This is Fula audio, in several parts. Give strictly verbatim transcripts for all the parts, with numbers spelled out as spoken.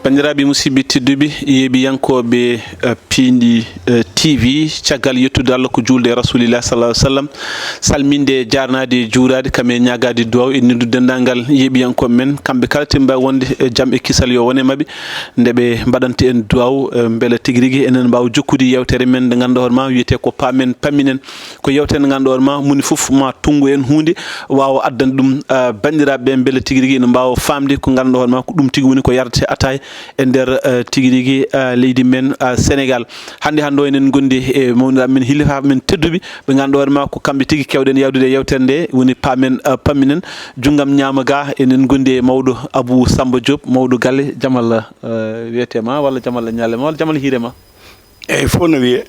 Banndiraaɓe musidɓe tedduɓe, yeeɓiyankooɓe, eh, Piindi, eh, T V, caggal yettude Allah ko juulde e Rasulillah sallallahu alaihi wasallam, salminde, jaarnaade, juuraade, kam e ñaagaade duwaw e ndendu denndaangal yeeɓiyankooɓe men, kamɓe kala timba wonde e jam e kisal yo wone maɓɓe, nde ɓe mbaɗanta en duwaw, eh, mbele tigi rigi enen mbaawa jokkude yewtere men nde ngannduɗaa hoore ma wiyetee ko Paamen Pamminen. Ko yewtere nde ngannduɗaa hoore ma moni fof ma tunngu en huunde waawa addande ɗum, ah, banndiraaɓe ɓe mbele tigi rigi ene mbaawa faamde ko ngannduɗaa hoore ma ko ɗum tigi woni ko yardete ataay e nder, ah, tigi rigi, ah, leydi men, ah, Sénégal. Hannde hannde o enen ngondi e mawniraaɓe men, hilifaaɓe men tedduɓe ɓe ngannduɗaa hoore ma ko kamɓe tigi kewɗen yawdude e yewtere nde woni Paamen, ah, Pamminen. Junngam ñaamo ga enen ngondi e mawɗo Abou Samba Diop, mawɗo galle, jam Allah, ah, wiyetee ma walla jam Allah ñalle ma walla jam Allah hiire ma. Eyyi, fof no wiyee,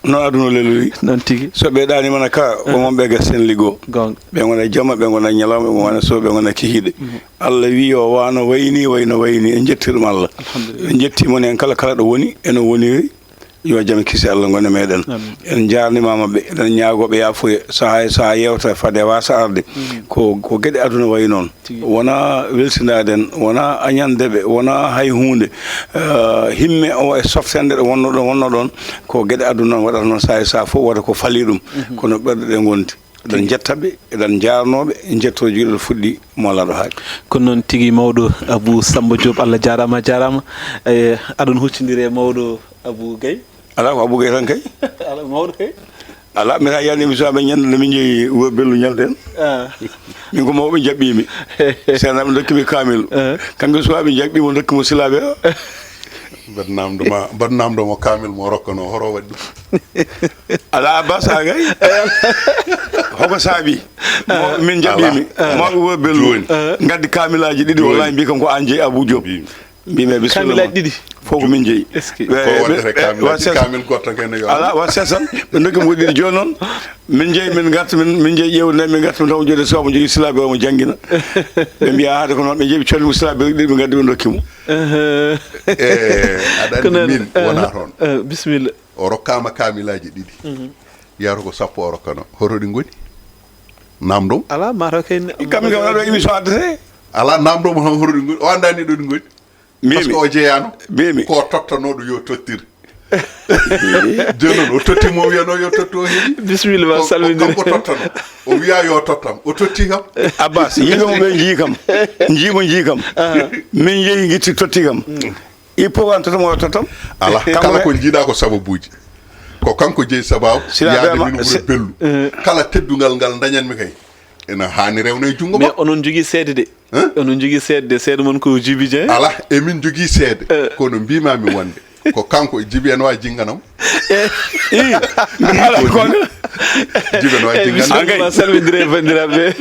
noon aduna lelori. Noon tigi. So ɓe ɗaaniima na ka, o wonɓe ga sen ligo. Goonga. Ɓe ngona jama, ɓe ngona ñalawma, ɓe ngona suba, ɓe ngona kikiiɗe. Mhm. Allah wi o wano wayni, wayno wayni, en jetti ɗum Allah. Alhamdulillah. En jetti mon en kala, kala ɗo woni, eno woniri, yo jam e kisi Allah ngone meɗen. Amin. En jaarnimaama ɓe, eɗen ñaagoo ɓe yaafuye, so hay, so a yewta fade wasa arde. Mhm. Ko, ko geɗe aduna wayi noon. Tigi. Wona welsindaade en, wona añande ɓe, wona hay huunde. Eh, himme o e softende ɗo wonno ɗon, wonno ɗon, ko geɗe aduna waɗata noon, saa e saa fof wata ko fali ɗum. Mhm. Kono ɓerɗe ɗe ngondi. Eɗen njetta ɓe, eɗen njaarnoo ɓe, njettoo jiiɗo fuɗɗi mo Laɗo Haaji. Ko noon tigi, mawɗo Abou Samba Diop, Allah jaaraama, a jaaraama. Eh, aɗon huccindiri e mawɗo Abou Gaye? Alaa, ko Abou Gaye tan kay. Alaa, mawɗo kay. Alaa, mi taa yiyande émission amen ñande nde min njehi wuro Bello ñalde en. Ah. Min ko mawɓe njaɓɓiimi. Seenaaɓe ndokkimi kaamil. Ah. Kamɓe suwaaɓe njaɓɓiimo, ndokki mo silaaɓe o. Mbaɗ namdo ma, mbaɗ namdo mo kaamil mo rokkano, horo waɗi ɗum. Alaa, Abbas, a gay? Hoko saabi? Mo-, min njaɓɓiimi. Alaa. Mawɓe wuro Bello. Jooni. Ngaddi kaamilaaji ɗiɗi, jooni. Wallahi, mbi kam ko aan jeyi Abou Diop. Mbiimi. Mbimi, bisimilla. Kaamilaaji ɗiɗi. Fof ko min jeyi. Est-ce que? Ɓe, ko ɓe, waɗde ɓe, kaamil, wa ses-, kaamil goɗɗo tan kene yo. Alaa, wa sesan. Ɓe ndokki mo ɗiɗi. Jooni noon, min jeyi, min ngarta, min, min jeyi ƴeewde, min ngarta, min taw jooɗi suwaa mo jogii silaabe o mo janngina. Ɓe mbiya, haade ko noon, ɓe njeeɓi colli mo silaabe ɗiɗi, ɓe ngaddi, ɓe ndokki mo. Eh, aɗa anndi min wonaa toon. Eh, bisimilla. O rokkaama kaamilaaji ɗiɗi. Mhm. Yiyata ko sappo o rokkano. Hoto ɗi ngoni? Namdo mo. Alaa, mataw kay ne-, kam, kam, aɗa waɗi émission addete. Alaa, namdo mo tan hoto ɗi ngoni. O anndaa ni ɗo ɗi ngoni. Parce que o jeyaano. Mbimi. Ko tottanooɗo yo tottir. Jooni noon, o totti mo, o wiyano yo tottu, o heɓi. Bisimilla, ma salmindire. Ko, ko kanko tottano. O wiya yo tottam. O totti kam. Abbas, yimɓe mo ɓe njii kam. Njii mo njii kam. Aha. Min njehi ngitti totti kam. Mm. Il faut an tottam, o tottam. Alaa, kanko kala ko njiiɗa ko sababuuji. Ko kanko jeyi sababu. Sila yaade Bema, min wuro si- Bello. Eh. Kala teddungal ngal dañanmi kay. Ena haani rewna e junngo. Mais makko. Onon njogii seede de. Hein? Onon njogii seede de, seede mon ko Djiby Dieng. Alaa, emin njogii seede. Eh. Kono mbiimaami wonde ko kanko e Djiby en waawi jinnganam. Eh, ii. Alaa, ko Djiby en waawi jinnganam. Bisimilla, salmindire e banndiraaɓe.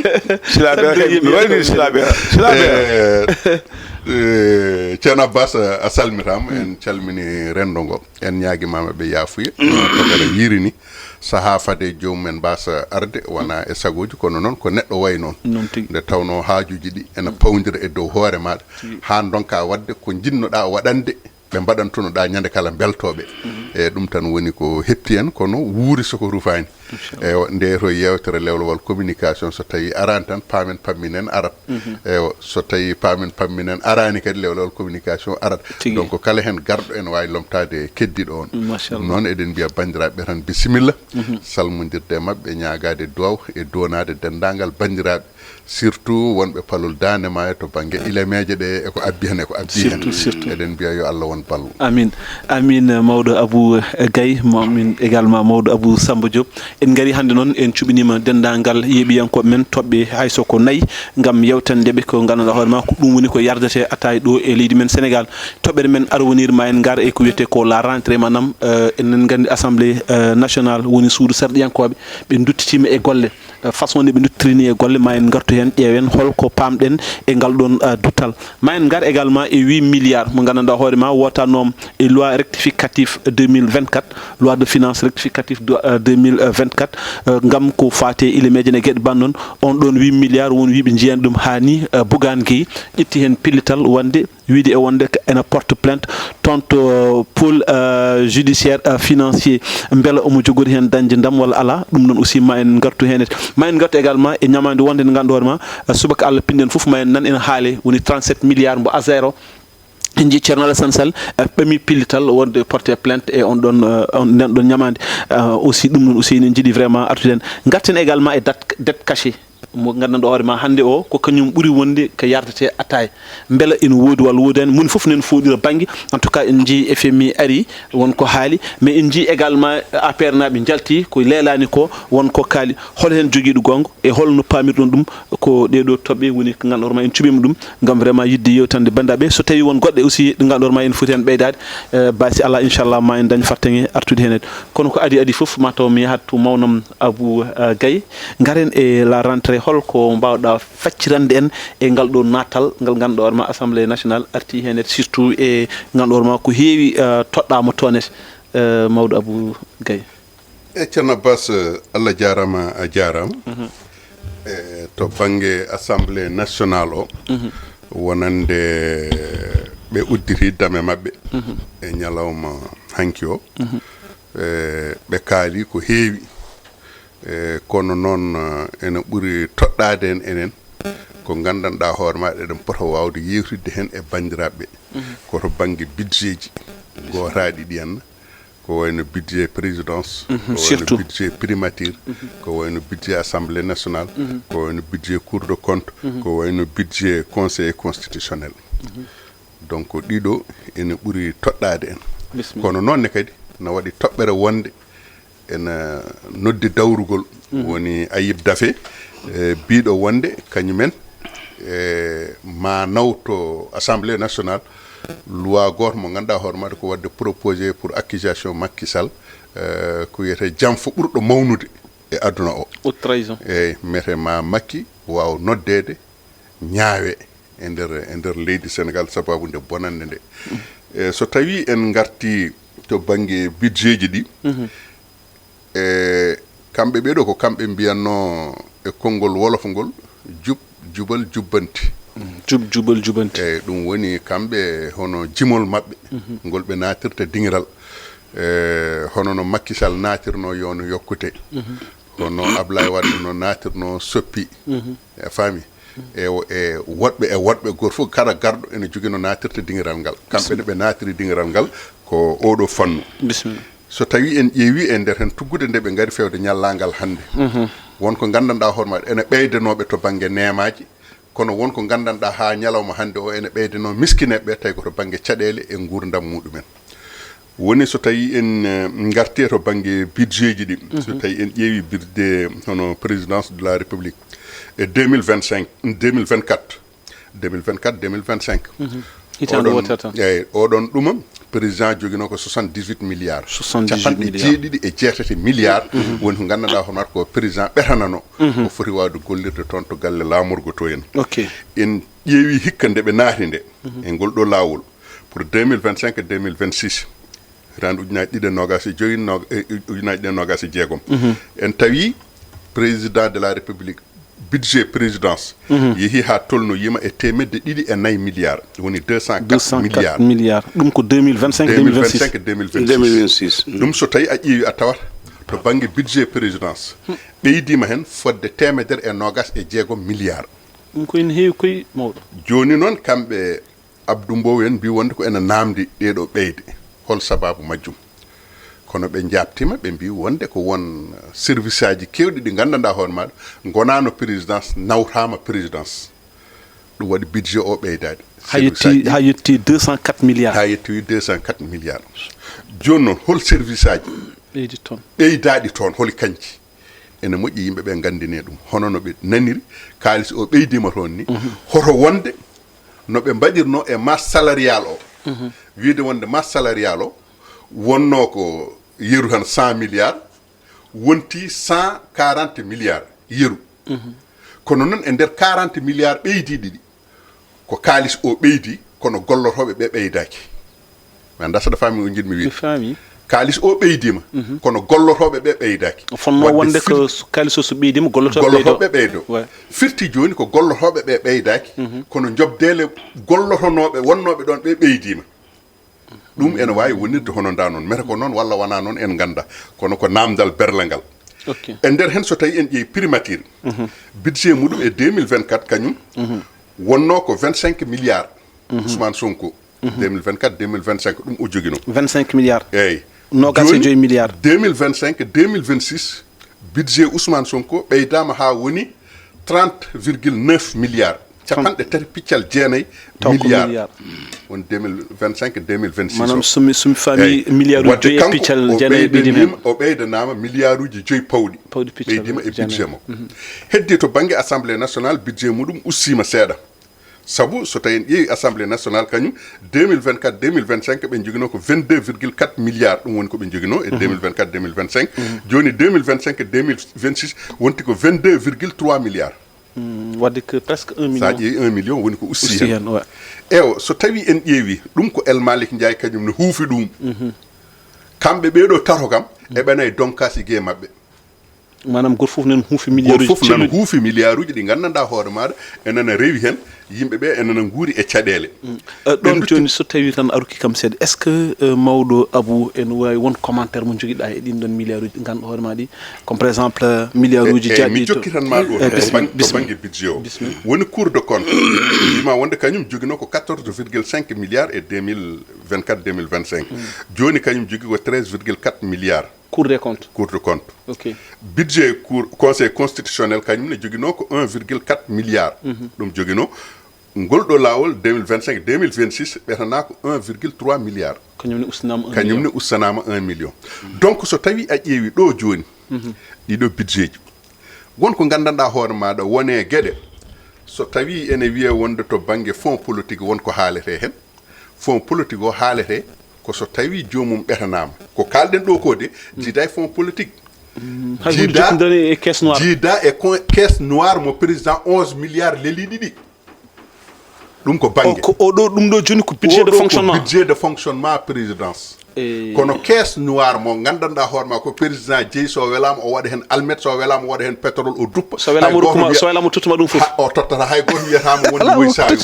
Silaaɓe, mi wayni silaaɓe. Silaaɓe. Eh, eh, Ceerno Abbas, a salmitaama, en calmini renndo ngo. En ñaagimaama ɓe yaafuye. Ko kala yiiri ni. Sahaa fade joomum en mbaasa arde, wona e sagooji, kono noon ko neɗɗo wayi noon. Noon tigi. Nde tawnoo haajuuji ɗi ena pawndira e dow hoore maaɗa, tigi, haa ndonkaa waɗde ko njiɗnoɗaa waɗande, ɓe mbaɗantunoɗaa ñande kala mbeltooɓe. Mhm. E ɗum tan woni ko hepti en, kono wuuri soko rufaani. Inchallah. Eywa, nde to yeewtere lewlowal communication, so tawii araani tan, paamen pamminen arat. Mhm. Eywa, so tawii paamen pamminen araani kadi, lewlewol communication arat. Tigi. Donc, kala heen garɗo ene waawi lomtaade keddiiɗo on. Machallah. Ɗum noon, eɗen mbiya banndiraaɓe tan bisimilla, mhm, salmondirde e maɓɓe, ñaagaade duwaw e doonaade denndaangal banndiraaɓe, surtout wonɓe palol Daande Maayo to bannge ilemeeje ɗe e ko abbi heen e ko abbi heen. Surtout, surtout. Eɗen mbiya yo Allah won ballo. Amin. Amin, mawɗo Abou Gaye, mo amin également mawɗo Abou Samba Diop. En ngari hannde noon, en cuɓiniima denndaangal yeeɓiyankooɓe men toɓɓe hay so ko nayi, ngam yewtande ɓe ko nganndanɗaa hoore ma ko ɗum woni ko yardete ataay ɗo e leydi men Sénégal. Toɓɓere men arwonire ma en ngar e ko wiyetee ko la rentrée, maanaam, eh, enen nganndi Assemblée, eh, nationale woni suudu sarɗiyankooɓe, ɓe nduttitiima e golle. Eh, façon nde ɓe nduttiri ni e golle, ma en ngartu heen, ƴeewen hol ko paamɗen e ngal ɗoon, eh, duttal. Ma en ngar également e huit milliards mo nganndanɗaa hoore ma wootanoom e loi rectificative deux mille vingt-quatre, loi de finance rectificative de, euh, deux mille vingt-quatre, euh, ngam ko faati e ilemeeje ne geɗe banndon. On ɗoon huit milliards won wiyɓe njiyan ɗum haa ni, euh, Bougane Gueye ƴetti heen pellital wonde, wiyde e wonde ena porte plainte toon to, euh, pôle, euh, judiciaire, euh, financier, mbela omo jogori heen dañde ndam walla alaa. Ɗum noon aussi ma en ngartu heen. Ma en ngartu également e ñamaandi wonde nde nganndu hoore ma, euh, subaka Allah pinɗen fof ma en nan ena haale woni trente-sept milliards mbo Azer o. En njii Ceerno Alassane Sall, eh, ɓami pellital wonde porte plainte e on ɗon, eh, on, nden ɗon ñamaande. Eh, aussi, ɗum noon aussi, enen njiɗi vraiment artude heen. Ngarten également e date, dette cachée mo nganndanɗo hoore ma hannde o, ko kañum ɓuri wonde ko yardete attaaya. Mbela ina woodi walla woodaani, moni fof nen fooɗira bannge. En tout cas, en njii F M I ari, won ko haali, mais en njii également A P R naaɓe njalti ko leelaani ko, won ko kaali. Hol heen jogiiɗo goonga e holno paamirɗon ɗum? Ko ɗee ɗoo toɓɓe woni ko ngannduɗaa hoore ma en cuɓiima ɗum ngam vraiment yiɗde yeewtande banndiraaɓe. So tawii won goɗɗe aussi ɗe ngannduɗaa hoore ma en foti heen ɓeydaade, eh, ba si Allah, inchallah, ma en dañ fartaŋŋe artude heen. Kono ko adii adii fof, ma taw mi yahat to mawnam Abou, eh, Gaye. Ngaren e la rentrée, hol ko mbaawɗaa faccirande en e ngal ɗoo natal ngal ngannduɗaa hoore ma Assemblée nationale arti heen, surtout e ngannduɗaa hoore ma ko heewi, eh, toɗɗaama toon, eh, mawɗo Abou Gaye? E Ceerno Abbas, Allah jaaraama, a jaaraama. E to bannge Assemblée nationale o, wonande ɓe udditi dame maɓɓe e ñalawma hanki o, e ɓe kaali ko heewi. E kono noon, eh, ene ɓuri toɗɗaade en enen ko nganndanɗaa hoore ma eɗen pota waawde yeewtidde heen e banndiraaɓe ɓe. Ko to bannge budget ji gootaaɗi ɗi en, ko wayno budget présidence, ko wayno surtout budget primature, ko wayno budget assemblée nationale, ko wayno budget cour de compte, ko wayno budget conseil constitutionnel. Donc, ɗiɗo ene ɓuri toɗɗaade en. Bisimilla. Kono noon ne kadi, na waɗi toɓɓere wonde ene noddi dawrugol, woni Ayib Daffé, eh, biiɗo wonde kañumen, eh, ma nawto Assemblée nationale loi gooto mo ngannduɗaa hoore maɗa ko waɗde proposé pour accusation Macky Sall, eh, ko wiyetee janfa ɓurɗo mawnude e aduna o. Haute trahison. Eeyi, mete ma Macky waaw noddeede ñaawe e nder, e nder leydi Senegal sababu nde bonannde nde. E so tawii en ngartii to bannge budget ji ɗi, e kamɓe ɓee ɗoo ko kamɓe mbiyatnoo e konngol wolof ngol, jub, jubal, jubbanti. Jub, jubal, jubbanti. Eeyi, ɗum woni kamɓe hono jimol maɓɓe, ngol ɓe naatirta diŋiral. E hono no Macky Sall naatirnoo yoonu yokkute, hono Ablaye Wade no naatirnoo soppi. A faami? E, e woɗɓe e woɗɓe, gooto fof kala garɗo ene jogii no naatirta diŋiral ngal. Kamɓe ne ɓe naatiri diŋiral ngal ko oo ɗoo fannu. Bisimilla. So tawii en ƴeewii e nder heen tuggude nde ɓe ngari feewde ñallaagal hannde, won ko nganndanɗaa hoore maɓɓe ene ɓeydanooɓe to bannge neemaaji, kono won ko nganndanɗaa haa ñalawma hannde o ene ɓeydanoo miskineeɓe ɓe, tawi ko to bannge caɗeele e nguurndam muɗumen. Woni so tawii en, eh, ngartii to bannge budget ji ɗi, so tawii en ƴeewii budget hono présidence de la République e deux mille vingt-cinq, deux mille vingt-quatre, deux mille vingt-quatre, deux mille vingt-cinq. Hitaande wootere tan. Eeyi, oɗon ɗuma, président joginoo ko soixante-dix-huit milliards. Soixante-dix-huit milliards. Capanɗe jeeɗiɗi e jeetati milliards woni ko nganndanɗaa hono ko président ɓetananoo. O foti waawde gollirde toon to galle laamorgo to en. Ok. En ƴeewii hikka nde ɓe naati nde e ngol ɗoo laawol pour deux mille vingt-cinq, deux mille vingt-six, hitaande ujunaaji ɗiɗi e noogaas e joyi, nog-, e, e, ujunaaji ɗiɗi e noogaas e jeegom. En tawi président de la République, budget présidence, yehi haa tolnoyiima e teemedde ɗiɗi e nayi milliards, woni deux cent quatre milliards. Deux cent quatre milliards. Ɗum ko deux mille vingt-cinq, deux mille vingt-six. Deux mille vingt-cinq, deux mille vingt-six. Deux mille vingt-six. Ɗum so tawi a ƴeewi a tawat to bannge budget présidence, ɓeydiima heen fodde teemedere e noogaas e jeegom milliards. Ɗum ko ene heewi koy, mawɗo. Jooni noon, kamɓe Abdou Mbow en mbii wonde ko ene naamndi ɗee ɗoo ɓeyde. Hol sabaabu majjum? Kono ɓe njaabtiima, ɓe mbii wonde ko won service aji keewɗi ɗi nganndanɗaa hoore maaɗa ngonaano présidence, nawtaama présidence. Ɗum waɗi budget o ɓeydaade. Haa yetti, haa yetti deux cent quatre milliards. Haa yetti deux cent quatre milliards. Jooni noon, hol service aji ɓeydi toon, ɓeydaaɗi toon, holi kanji? Ene moƴƴi yimɓe ɓe nganndinee ɗum. Hono no ɓe naniri, kaalis o ɓeydiima toon ni, hoto wonde no ɓe mbaɗirnoo e masse salariale o. Wiyde wonde masse salariale o wonnoo ko yeru tan cent milliards, wonti cent quarante milliards yeru. Kono noon, e nder quarante milliards ɓeydiiɗi ɗi, ko kaalis o ɓeydi, kono gollotooɓe ɓe ɓeydaaki. Mi anndaa so aɗa faami ko njiɗmi wiyde. Mi faami. Kaalis o ɓeydiima, kono gollotooɓe ɓe ɓeydaaki. O fotnoo wonde ko firti- so kaalis o so ɓeydiima, gollotooɓe ɓeydo. Gollotooɓe ɓeydo. Ouais. Firti jooni ko gollotooɓe ɓe ɓeydaaki, kono jobdeele gollotonooɓe wonnooɓe ɗoon ɓe ɓeydiima. Ɗum ene waawi wonirde hono ndaa noon. Mete ko noon walla wonaa noon, en nganndaa. Kono ko naamndal berle ngal. Ok. E nder heen, so tawii en ƴeewi primature, budget muɗum e deux mille vingt-quatre kañum wonnoo ko vingt-cinq milliards. Ousmane Sonko, deux mille vingt-quatre deux mille vingt-cinq, ɗum o joginoo. Vingt-cinq milliards. Eeyi. Nogas e joyi milliards. Deux mille vingt-cinq deux mille vingt-six, budget Ousmane Sonko ɓeydaama haa woni trente virgule neuf milliards. Capanɗe tati piccal jeenayi milliards. On deux mille vingt-cinq deux mille vingt-six. Maanaam, so mi so mi faami, milliard uji joyi e piccal jeenayi ɓeydiima heen. O ɓeydanaama milliard uji joyi pawɗi. Pawɗi piccal Ɓeydiima e budget mo. Heddi to bannge Assemblée nationale, budget muɗum ustiima seeɗa. Sabu so tawi en ƴeewi Assemblée nationale kañum, deux mille vingt-quatre deux mille vingt-cinq ɓe joginoo ko vingt-deux virgule quatre milliards, ɗum woni ko ɓe joginoo e deux mille vingt-quatre deux mille vingt-cinq. Jooni deux mille vingt-cinq deux mille vingt-six wonti ko vingt-deux virgule trois milliards. Waɗde que presque un million. So a ƴeewi un million, woni ko usti heen. Eewa, so tawi en ƴeewi ɗum, ko El Malick Ndiaye kañum ne huufi ɗum. Kamɓe ɓeeɗo tato kam, eɓe nayi donkaasi gee maɓɓe. Maanaam, gooto fof nan huufi milliard uji. Gooto fof nan huufi milliard uji ɗi nganndanɗaa hoore maaɗa, enana rewi heen, yimɓe ɓe enana nguuri e caɗeele. Ɗoon jooni, so tawii tan a rokki kam seeɗa, est-ce que mawɗo Abou ene waawi won commentaire mo njogiɗaa e ɗiin ɗoon milliard uji ɗi ngannduɗaa hoore maa ɗi, comme par exemple milliard uji jaaɗɗi? Mi jokkitan ma ɗo to bannge budget o. Woni Cour de compte, wiima wonde kañum joginoo ko quatorze virgule cinq milliards e deux mille vingt-quatre deux mille vingt-cinq. Jooni kañum jogii ko treize virgule quatre milliards. Cour des comptes. Cour de compte. Ok. Budget cour conseil constitutionnel kañum ne joginoo ko un virgule quatre milliard. Ɗum joginoo. Ngol ɗo laawol deux mille vingt-cinq deux mille vingt-six ɓetanaa ko un virgule trois milliard. Kañum ne ustanaama un kañum ne ustanaama un million. Donc so tawi a ƴeewi ɗo jooni, ɗiɗo budget ji, won ko nganndanɗaa hoore maaɗa wone geɗe, so tawi ene wiye wonde to bannge fonds politique won ko haalete heen. Fonds politique o haalete ko so tawi joomum ɓetanaama. Ko kaalɗen ɗo ko de, jiida e fonds politique. Hay huunde jokkondire e caisse noire. Jiida e caisse noire mo président, onze milliards leliiɗi ɗi. Ɗum ko bannge. O ɗo, ɗum ɗo jooni ko budget de fonctionnement. Budget de fonctionnement présidence. Kono caisse noire mo nganndanɗaa hoore ma ko président jeyi, so welaama o waɗa heen almet, so welaama o waɗa heen pétrole, o duppa. So welaama o rokkuma, so welaama o tottuma ɗum fof. O tottata, hay gooto wiyata mo wonde woy saayo.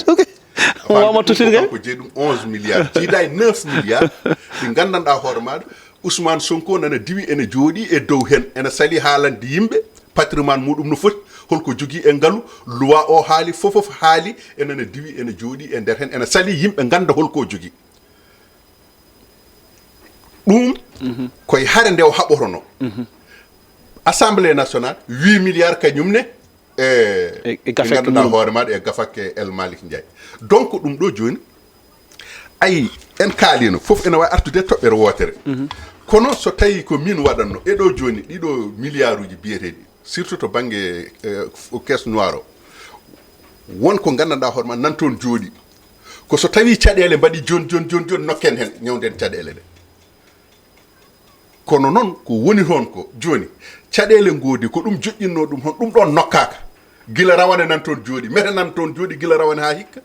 Wawma tottirde. Ko jeyi ɗum onze milliards, jiida e neuf milliards ɗi nganndanɗaa hoore maaɗa. Ousmane Sonko nana diwi ene jooɗi e dow heen, ene sali haalande yimɓe patrimoine muɗum no foti, holko jogii e ngalu, loi o haali, fofof haali, enana diwi ene jooɗi e nder heen, ene sali yimɓe ngannda holko jogii. Ɗum koye hare nde o haɓotono. Assemblée nationale, huit milliards kañum ne e gafekke hoore maɗa e gafakke El Malick Ndiaye. Donc ɗum ɗo jooni, ayi, en kaalino fof ene wawi artude toɓɓere wootere. Kono so tawi ko min waɗanno e ɗo jooni ɗiɗo milliards uji biyeteɗi, surtout to banggue caisse noire o, won ko gandanɗa hoore ma nan toon jooɗi, ko so tawi caɗele mbaɗi joni joni joni joni nokken hen, ñawden caɗele ɗe. Kono noon ko woni toon ko jooni, caɗele ngoodi ko ɗum joƴƴinno ɗum toon, ɗum ɗon nokkaaka. Gila rawane nan toon jooɗi, mete nan toon jooɗi gila rawane haa hikka.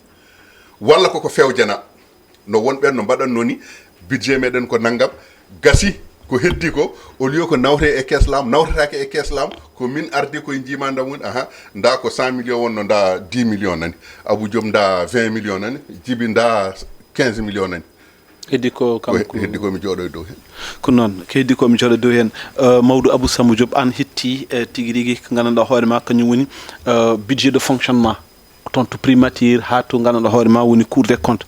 Walla koko fewjana, no won ɓen no mbaɗanno ni, budget meɗen ko nanngam, gasi ko heddi ko, au lieu ko nawte e caisse laam, nawtataake e caisse laam, ko min ardi koye njiima ndam woni, aha, nda ko cent millions wonno, nda dix millions nani, Abou Diop nda vingt millions nani, Djiby nda quinze millions nani. Heddi ko kanko. Heddi ko mi jooɗo e dow heen. Ko noon, ko heddi ko mi jooɗo e dow heen. Mawɗo Abou Samba Diop, aan hetti tigi rigi ko nganndanɗaa hoore ma, kañum woni budget de fonctionnement, toon to primature haa to nganndanɗaa hoore ma woni Cour des comptes.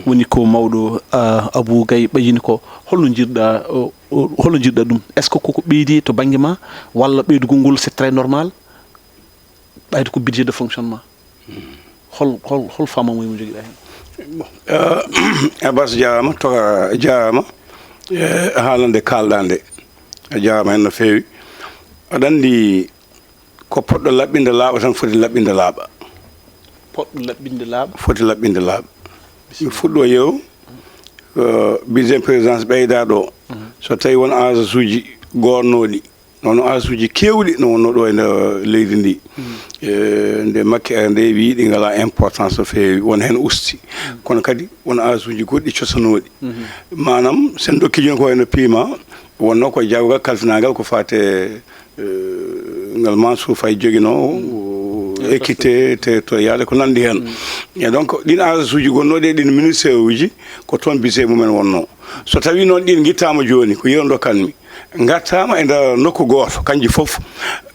Woni ko mawɗo Abou Gaye ɓayyini ko. Holno njirɗa, holno njirɗa ɗum? Est-ce que koko ɓeydi to bannge ma, walla ɓeydugol ngol c'est très normal? Ɓayde ko budget de fonctionnement. Hol, hol, hol faamamuya mo njogiɗa heen? Bon, Abbas, jaaraama, Tokara jaaraama e haalande kaalɗa nde. A jaaraama heen no feewi. Aɗa anndi ko poɗɗo laɓɓinde laaɓa tan foti laɓɓinde laaɓa. Poɗɗo laɓɓinde laaɓa? Foti laɓɓinde laaɓa. Mi fuɗɗo yeru, budget présidence ɓeydaa ɗo. So tawi won agence uji goornooɗi, no wonno agence uji keewɗi no wonno ɗo e nder leydi ndi. Nde Macky ari nde, wi ɗi ngalaa importance no feewi, won heen usti. Kono kadi won agence uji goɗɗi cosanooɗi. Maanaam, sen dokki jooni ko wayno paiement, wonno ko jawgal kalfinaagal ko faate ngal Mansour Faye joginoo, équité territoriale, ko nanndi heen. E donc, ɗin agence uji gonnooɗi e ɗin ministère uji, ko toon budget mumen wonno. So tawi noon ɗin ngittaama jooni, ko yeru dokkanmi, ngartaama e nder nokku gooto, kanji fof,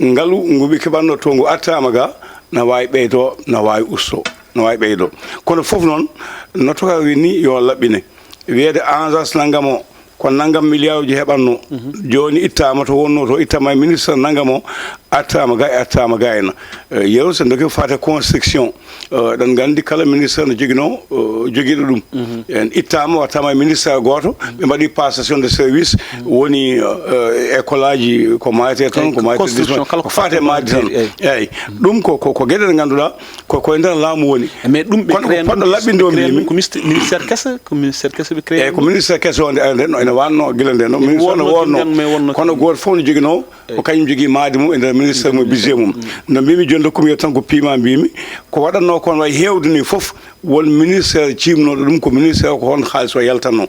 ngalu ngu ɓe keɓatno to ngu artaama ga, na waawi ɓeydo, na waawi usto. No waawi ɓeydo. Kono fof noon, no toka wi ni, yo laɓɓine. Wiyeede agence nanngam o, ko nanngam miliyaaruji heɓatno. Jooni ittaama to wonno to, ittaama e ministre nanngam o, attaama ga, attaama gayna. Eh, yeru so ndoki fate construction. Eh, eɗen nganndi kala ministre no joginoo, eh, jogiiɗo ɗum. En ittaama, wattaama e ministre gooto, ɓe mbaɗi passation de service, woni, eh, école aji ko maayetee toon, ko maayetee construction, kala ko ko fate maayde tan. Eyi. Ɗum ko, ko, ko geɗe ɗe ngannduɗaa ko, ko e nder laamu woni. Mais ɗum ɓe kono ko créé poɗɗo ɗum, laɓɓinde o ɓe créé mbiymi. Ɗum ko misti-, ministère kese, ko ministère kese ɓe créé. Eyi, ko ɗum. Ministère kese o nde, nde, no, ene waɗno gila nde, no. Ene ministère no woɗno woɗno, gila, mais woɗno kono gooto fof no joginoo, ko kañum jogii maadi mum e nder ministère mum, budget mum. No mbiymi jooni, dokkumi yo tan ko pima mbiymi, ko waɗatnoo kon wayi heewde ni fof, won ministère ciimnooɗo ɗum, ko ministère ko hon haalis o yaltatnoo.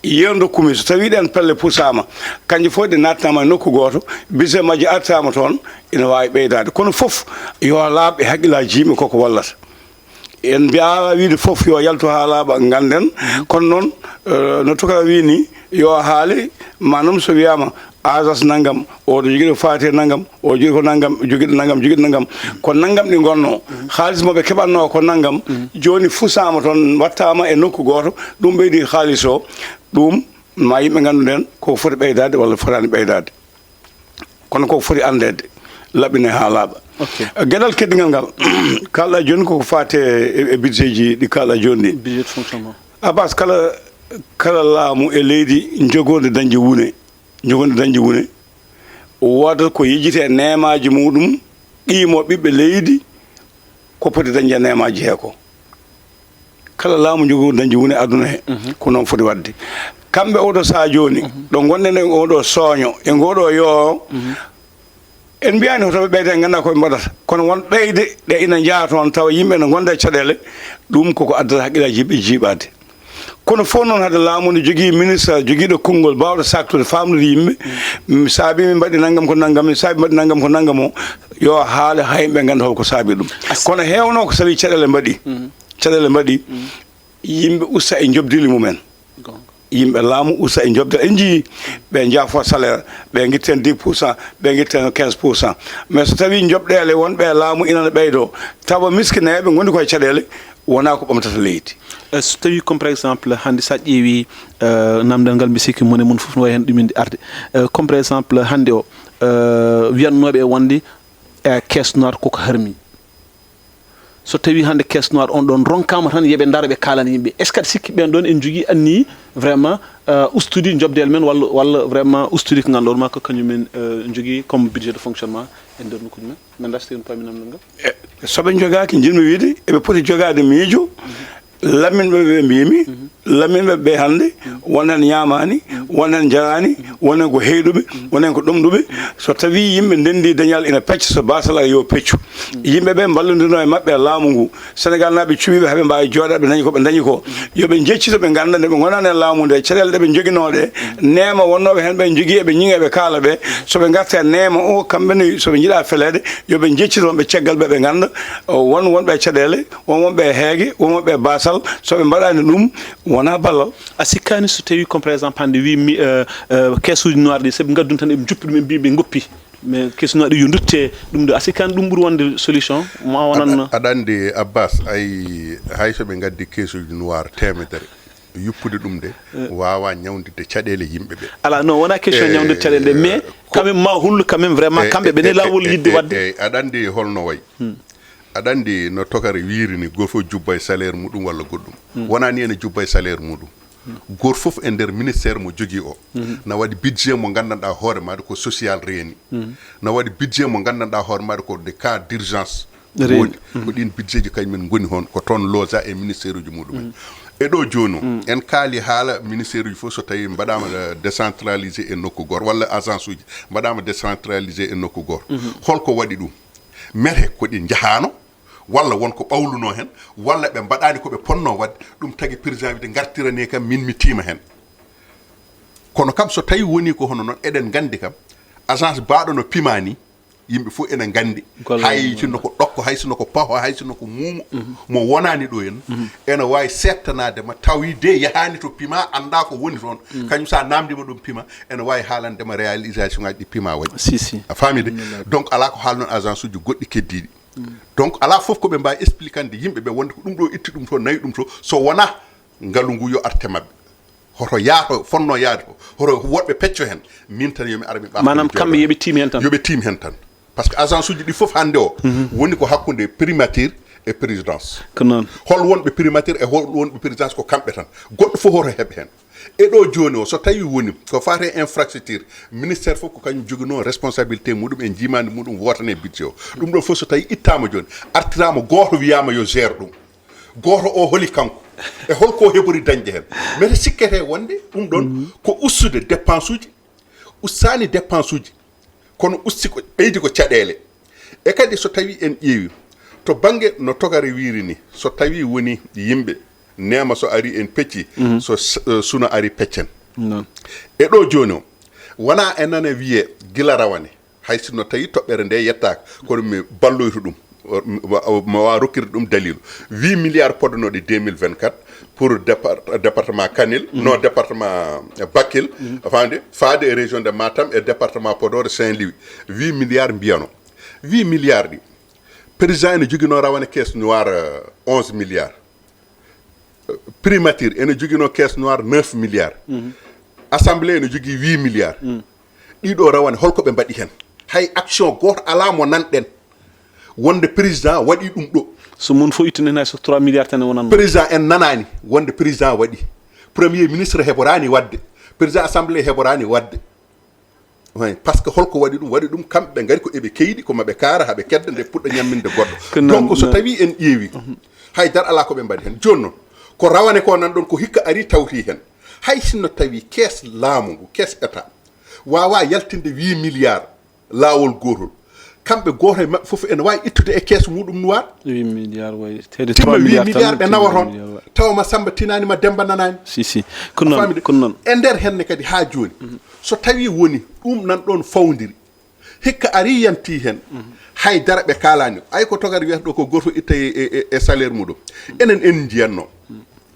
Yeru dokkumi, so tawii ɗeen pelle pusaama, kanƴe fof ɗe naatnaama e nokku gooto, budget majje artaama toon, ina waawi ɓeydaade. Kono fof yo laaɓ e hakkillaaji yimɓe koko wallata. En mbiyaama wiide fof yo yaltu haa laaɓa, ngannden. Kono noon, eh, no toka wii ni, yo haale, maanaam so wiyaama agence nanngam, oɗo jogiiɗo faate nanngam, o jogii ko nanngam, jogiiɗo nanngam, jogiiɗo nanngam. Ko nanngam ɗi ngonnoo. Haalis mo ɓe keɓatnoo ko nanngam, jooni fusaama toon, wattaama e nokku gooto, ɗum ɓeydi haalis o, ɗum ma yimɓe nganndu ndeen ko foti ɓeydaade walla fotaani ɓeydaade. Kono ko foti anndeede, laɓɓinee haa laaɓa. Ok. Geɗal keddigal ngal, kaalɗaa jooni koko faati e, e budget ji ɗi kaalɗaa jooni ɗi. Budget de fonctionnement. Abbas, kala, kala laamu e leydi jogoonde dañde wune, jogoonde dañde wune, woodat ko yejjitee neemaaji muɗum, qiimo ɓiɓɓe leydi, ko poti dañde e neemaaji he ko. Kala laamu jogoonde dañde wune aduna he, ko noon foti waɗde. Kamɓe oɗo sahaa jooni, ɗo ngonɗen e oɗo sooño, e ngoɗo yoo, en mbiyaani hoto ɓe ɓeyda, en nganndaa ko ɓe mbaɗata. Kono won ɓeyde ɗe ina njaha toon, tawa yimɓe ene ngonda e caɗeele, ɗum koko addata hakkillaaji yimɓe jiiɓaade. Kono fof noon, hade laamu ne jogii ministre, jogiiɗo konngol, baawɗo saaktude, faamnude yimɓe, mi saabi min mbaɗi nanngam ko nanngam, mi saabi mbaɗi nanngam ko nanngam o, yo haale haa yimɓe ngannda holko saabi ɗum. Kono heewnoo ko sabi caɗeele mbaɗi. Caɗeele mbaɗi, yimɓe usta e njoɓdi mumen. Goonga. Yimɓe laamu usta e njoɓdi. En njiyii ɓe njaafo salaire, ɓe ngitta heen dix pour cent, ɓe ngitta heen quinze pour cent. Mais so tawii njoɓɗeele wonɓe e laamu ina ɓeydoo, tawa miskineeɓe ngoni ko e caɗeele, wonaa ko ɓamtata leydi. Eh, so tawii comme par exemple hannde so a ƴeewii, eh, namdal ngal, mbi sikki mone mum fof no wayi heen ɗum indi arde. Eh, comme par exemple hannde o, eh, wiyatnooɓe e wonde, eh, caisse noire koko harmi. So tawii hannde caisse noire on ɗon ronkaama tan, yo ɓe ndaro ɓe kaalana yimɓe. Est-ce que aɗa sikki ɓeen ɗon en njogii anniyi vraiment, eh, ustude njoɓdeel men walla, walla vraiment ustude ko ngannduɗaa ma ko kañum men, eh, njogii comme budget de fonctionnement e nder nokkuuji men? Men ndarti en paami namdal ngal. E, so ɓe njogaaki, njiɗmi wiide, eɓe poti jogaade miijo. Lamminɓe ɓe mbiymi, lamminɓe ɓe hannde, won heen ñaamaani, won heen njaraani, won heen ko heyɗuɓe, won heen ko ɗomɗuɓe. So tawii yimɓe ndenndii dañal ina pecca, so baasal ari yo peccu. Yimɓe ɓe mballondirnoo e maɓɓe e laamu ngu. Senegaalnaaɓe cuɓiiɓe haa ɓe mbaawi jooɗaade, ɓe ndañi ko ɓe ndañi ko. Yo ɓe njeccito ɓe ngannda nde ɓe ngonaani e laamu nde, caɗeele ɗe ɓe njoginoo ɗe, neema wonnooɓe heen ɓe njogii eɓe ñiŋa eɓe kaala ɓe. So ɓe ngarta e neema o, kamɓe ne, so ɓe njiɗaa feleede, yo ɓe njeccito wonɓe caggal ɓe, ɓe ngannda, o, won wonɓe e caɗeele, won wonɓe e heege, won wonɓe e baasal. So ɓe mbaɗaani ɗum, wonaa ballal. A sikkaani so tawii comme par exemple hannde wii mi, eh, eh, caisse uji noire ɗi, so ɓe ngadduno tan eɓe njuppi ɗum, ɓe mbii ɓe ngoppi. Mais caisse noire ɗi yo ndutte ɗum ɗo. A sikkaani ɗum ɓuri wonde solution? Ma wonanno. Aɗa, aɗa anndi Abbas, ay, hay so ɓe ngaddi caisse uji noire teemedere, yuppude ɗum de, waawaa ñawnditde caɗeele yimɓe ɓe. Alaa, non, wonaa question ñawnditde caɗeele ɗe, mais quand même ma hullu quand même vraiment kamɓe ɓe ne laawol yiɗde waɗde. Eyi, aɗa anndi holno wayi. Aɗa anndi no tokare wiiri ni, gooto fof jubba e salaire muɗum walla goɗɗum. Wonaa ni ene jubba e salaire muɗum. Gooto fof e nder ministère mo jogii o, na waɗi budget mo nganndanɗaa hoore maaɗa ko social reeni. Na waɗi budget mo nganndanɗaa hoore maaɗa ko des cas d'urgence. Reeni. Woni ko ɗiin budget ji kañum en ngoni heen, ko toon loosa e ministère uji muɗumen. E ɗo jooni o, en kaali haala ministère uji fof so tawii mbaɗaama, eh, décentralisé e nokku gooto, walla agence uji mbaɗaama décentralisé e nokku gooto. Holko waɗi ɗum? Mete ko ɗi njahaano, walla won ko ɓawlunoo heen, walla ɓe mbaɗaani ko ɓe potnoo waɗde, ɗum tagi président wiide ngartirane kam, min mi tiima heen. Kono kam so tawii wonii ko hono noon, eɗen nganndi kam, agence baaɗo no pima ni, yimɓe fof ene nganndi, hay sinno ko ɗokko, hay sinno ko paho, hay sinno ko muumo, mo wonaani ɗo heen, ene waawi seettanaade ma, tawi de yahaani to pima, anndaa ko woni toon. Kañum so a naamndiima ɗum pima, ene waawi haalande ma réalisation ngaji ɗi pima waɗi. Si, si. A faami de? Donc, alaa ko haalnon agence uji goɗɗi keddiiɗi. Donc alaa fof ko ɓe mbaawi expliquande yimɓe ɓe wonde ko ɗum ɗo itti ɗum to, nawi ɗum to, so wonaa ngalu ngu yo arte maɓɓe. Hoto yaato, fonno yaade ko, hoto woɗɓe pecco heen, min tan yo mi ara mi ɓaafta. Maanaam kamɓe yo ɓe tiim heen tan. Yo ɓe tiim heen tan. Parce que agence uji ɗi fof hannde o woni ko hakkunde primature e présidence. Ko noon. Hol wonɓe primature e hol wonɓe présidence ko kamɓe tan. Goɗɗo fof hoto heɓ heen. E ɗo jooni o, so tawi woni ko faate infrastructure, ministère fof ko kañum joginoo responsabilité muɗum e njiimaandi muɗum wootane budget o. Ɗum ɗon fof so tawi ittaama jooni, artiraama gooto wiyaama yo gère ɗum. Gooto o holi kanko? E holko o heɓori dañde heen? Mbeɗa sikkete wonde ɗum ɗon ko ustude dépense uji, ustaani dépense uji, kono usti ko, ɓeydi ko caɗeele. E kadi so tawi en ƴeewi to bannge no togare wiiri ni, so tawi woni yimɓe, neema so ari en pecci, so s-, eh, suno ari peccen. Noon. E ɗo jooni o, wona en nana wiye gila rawane, hay sinno tawi toɓɓere nde yettaaka, kono mi balloyto ɗum. O, mi wa-, o, mi waawa rokkirde ɗum dalilu. Huit milliards podnoɗe deux mille vingt-quatre pour départ-, département Kanel, non, département Bakel, faamde, faade e région de Matam e département Podor e Saint-Louis. Huit milliards mbiyano. Huit milliards ɗi, président ene joginoo rawane caisse noire, euh, onze milliards. Primature ene joginoo caisse noire neuf milliards. Assemblée ene jogii huit milliards. Ɗiɗo rawane, holko ɓe mbaɗi heen? Hay action gooto alaa mo nanɗen wonde président waɗi ɗum ɗo. So mun fof ittinen hay so trois milliards tan wonanno. Président en nanaani wonde président waɗi. Premier ministre heɓoraani waɗde. Président assemblée heɓoraani waɗde. Oui, parce que holko waɗi ɗum? Waɗi ɗum kamɓe ɓe ngari ko eɓe keyɗi, ko maɓe kaara, haɓe kedda nde puɗɗa ñamminde goɗɗo. Donc so tawi en ƴeewi, hay dara alaa ko ɓe mbaɗi heen. Jooni noon, ko rawane ko nan ɗon, ko hikka ari tawti heen. Hay sinno tawi kees laamu ngu, kees état, waawa yaltinde huit milliards laawol gootol, kamɓe gooto e maɓɓe fof ene waawi ittude e kees muɗum noir. Huit milliards, wayi, heede timma trois milliards tan, huit milliards ɓe nawa toon, tawa ma Samba tinaani, ma Demba nanaani. Si, si. Ko noon, ko noon. E nder henne kadi haa jooni, so tawi woni ɗum nan ɗon fawndiri, hikka ari yanti heen, hay dara ɓe kaalaani. Ay ko togata wiyata ɗo ko gooto itta e, e, e salaire muɗum. Enen en njiyanno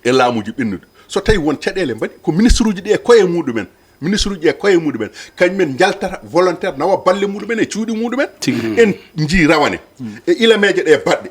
e laamuji ɓennuɗi. So tawi won caɗeele mbaɗi, ko ministre uji ɗi e koye muɗumen, ministre uji e koye muɗumen, kañumen njaltata volontaire nawa balle muɗumen e cuuɗi muɗumen. En njii rawane. E ilameeje ɗe baɗɗe,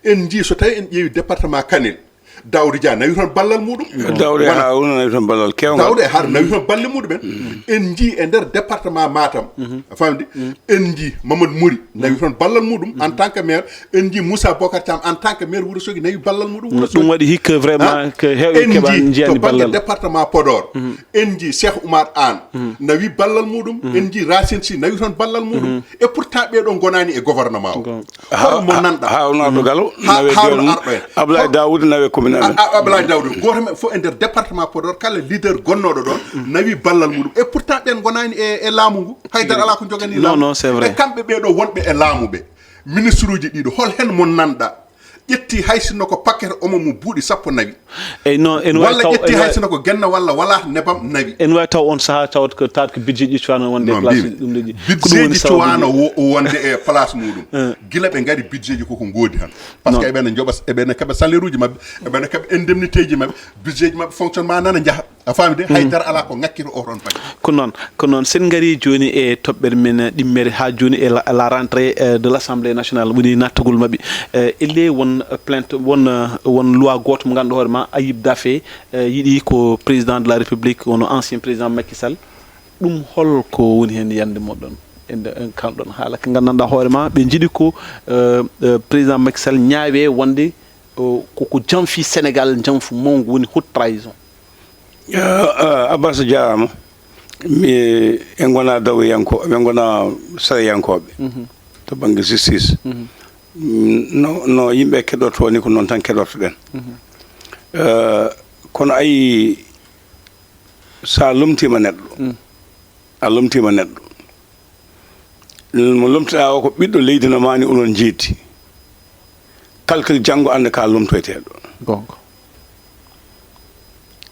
en njii so tawi en ƴeewi département Kanel, Daouda Dia nawi toon ballal muɗum. Daouda e Harouna nawi toon ballal keewal. Daouda e Harouna nawi toon balle muɗumen. En njii e nder département Matam, a faamdi? En njii Mamadou Mori nawi toon ballal muɗum en tant que maire. En njii Moussa Bocar Thiam en tant que maire Wourossogui nawi ballal muɗum Wourossogui. Ɗum waɗi hikka vraiment ko heewɓe keɓa njiyani ballal. En njii to bannge département Podor, en njii Cheikh Oumar Anne nawi ballal muɗum. En njii Racine Sy nawi toon ballal muɗum. Et pourtant ɓeeɗo ngonaani e gouvernement o. Hol mo nanɗa? Harouna Arɗo Galo nawe Harouna Arɗo en. Ablaye Daoud nawe commune amen. Ablaye Daoud, gooto men fof e nder département Podor, kala leader gonnooɗo ɗon nawi ballal muɗum. Et pourtant ɓen ngonaani e, e laamu ngu. Haydara alaa ko njoganii laamu. Non, non, c'est vrai. E kamɓe ɓeeɗo wonɓe e laamu ɓe, ministre uji ɗiɗo, hol heen mo nanɗa ƴetti hay sinno ko paquet omo mo buuɗi sappo nawi? Eyi, non, en wawi walla taw, ƴetti en hay wawi sinno ko genna walla wala nebam nawi? En wawi taw on sahaa tawat ko, tawat ko budget ji cuwano wonde e place uji ɗum ɗo ji. Ko ɗum woni sababu cuwano wonde e place muɗum. Gila ɓe ngari budget ji koko ngoodi han. Parce que eɓena joɓa, eɓena keɓa salaire uji maɓɓe, eɓena keɓa indemnité ji maɓɓe, budget ji maɓɓe, fonctionnement nana jaha. A faami de? Hay dara alaa ko ŋakkito o toon bannge. Ko noon, ko noon. Sen ngari jooni e toɓɓere men ɗimmere haa jooni e la, la rentrée, eh, de l'Assemblée nationale, woni nattagol maɓɓe. Eh, elle won, eh, plainte, won, eh, won loi gooto mo ngannduɗaa hoore ma, Ayib Daffé, eh, yiɗi ko président de la République, wono ancien président Macky Sall. Ɗum hol ko woni heen yande moɗon? En, en kalɗon haala ko nganndanɗaa hoore ma, ɓe njiɗi ko, eh, eh, président Macky Sall ñaawe wonde, eh, koko janfi Sénégal, janfu mawngu woni haute trahison. Eh, eh, Abbas, jaaraama. Mi, en ngonaa dawiyankooɓe, en ngonaa sariyankooɓe to bannge justice. Mm, no, no yimɓe keɗortoo ni, ko noon tan keɗortoɗen. Eh, kono ayi, so a lomtiima neɗɗo, a lomtiima neɗɗo, mo lomtiɗaa o ko ɓiɗɗo leydi no maani, onon njeedi. Calcul janngo annda ka lomtoyteeɗo. Goonga.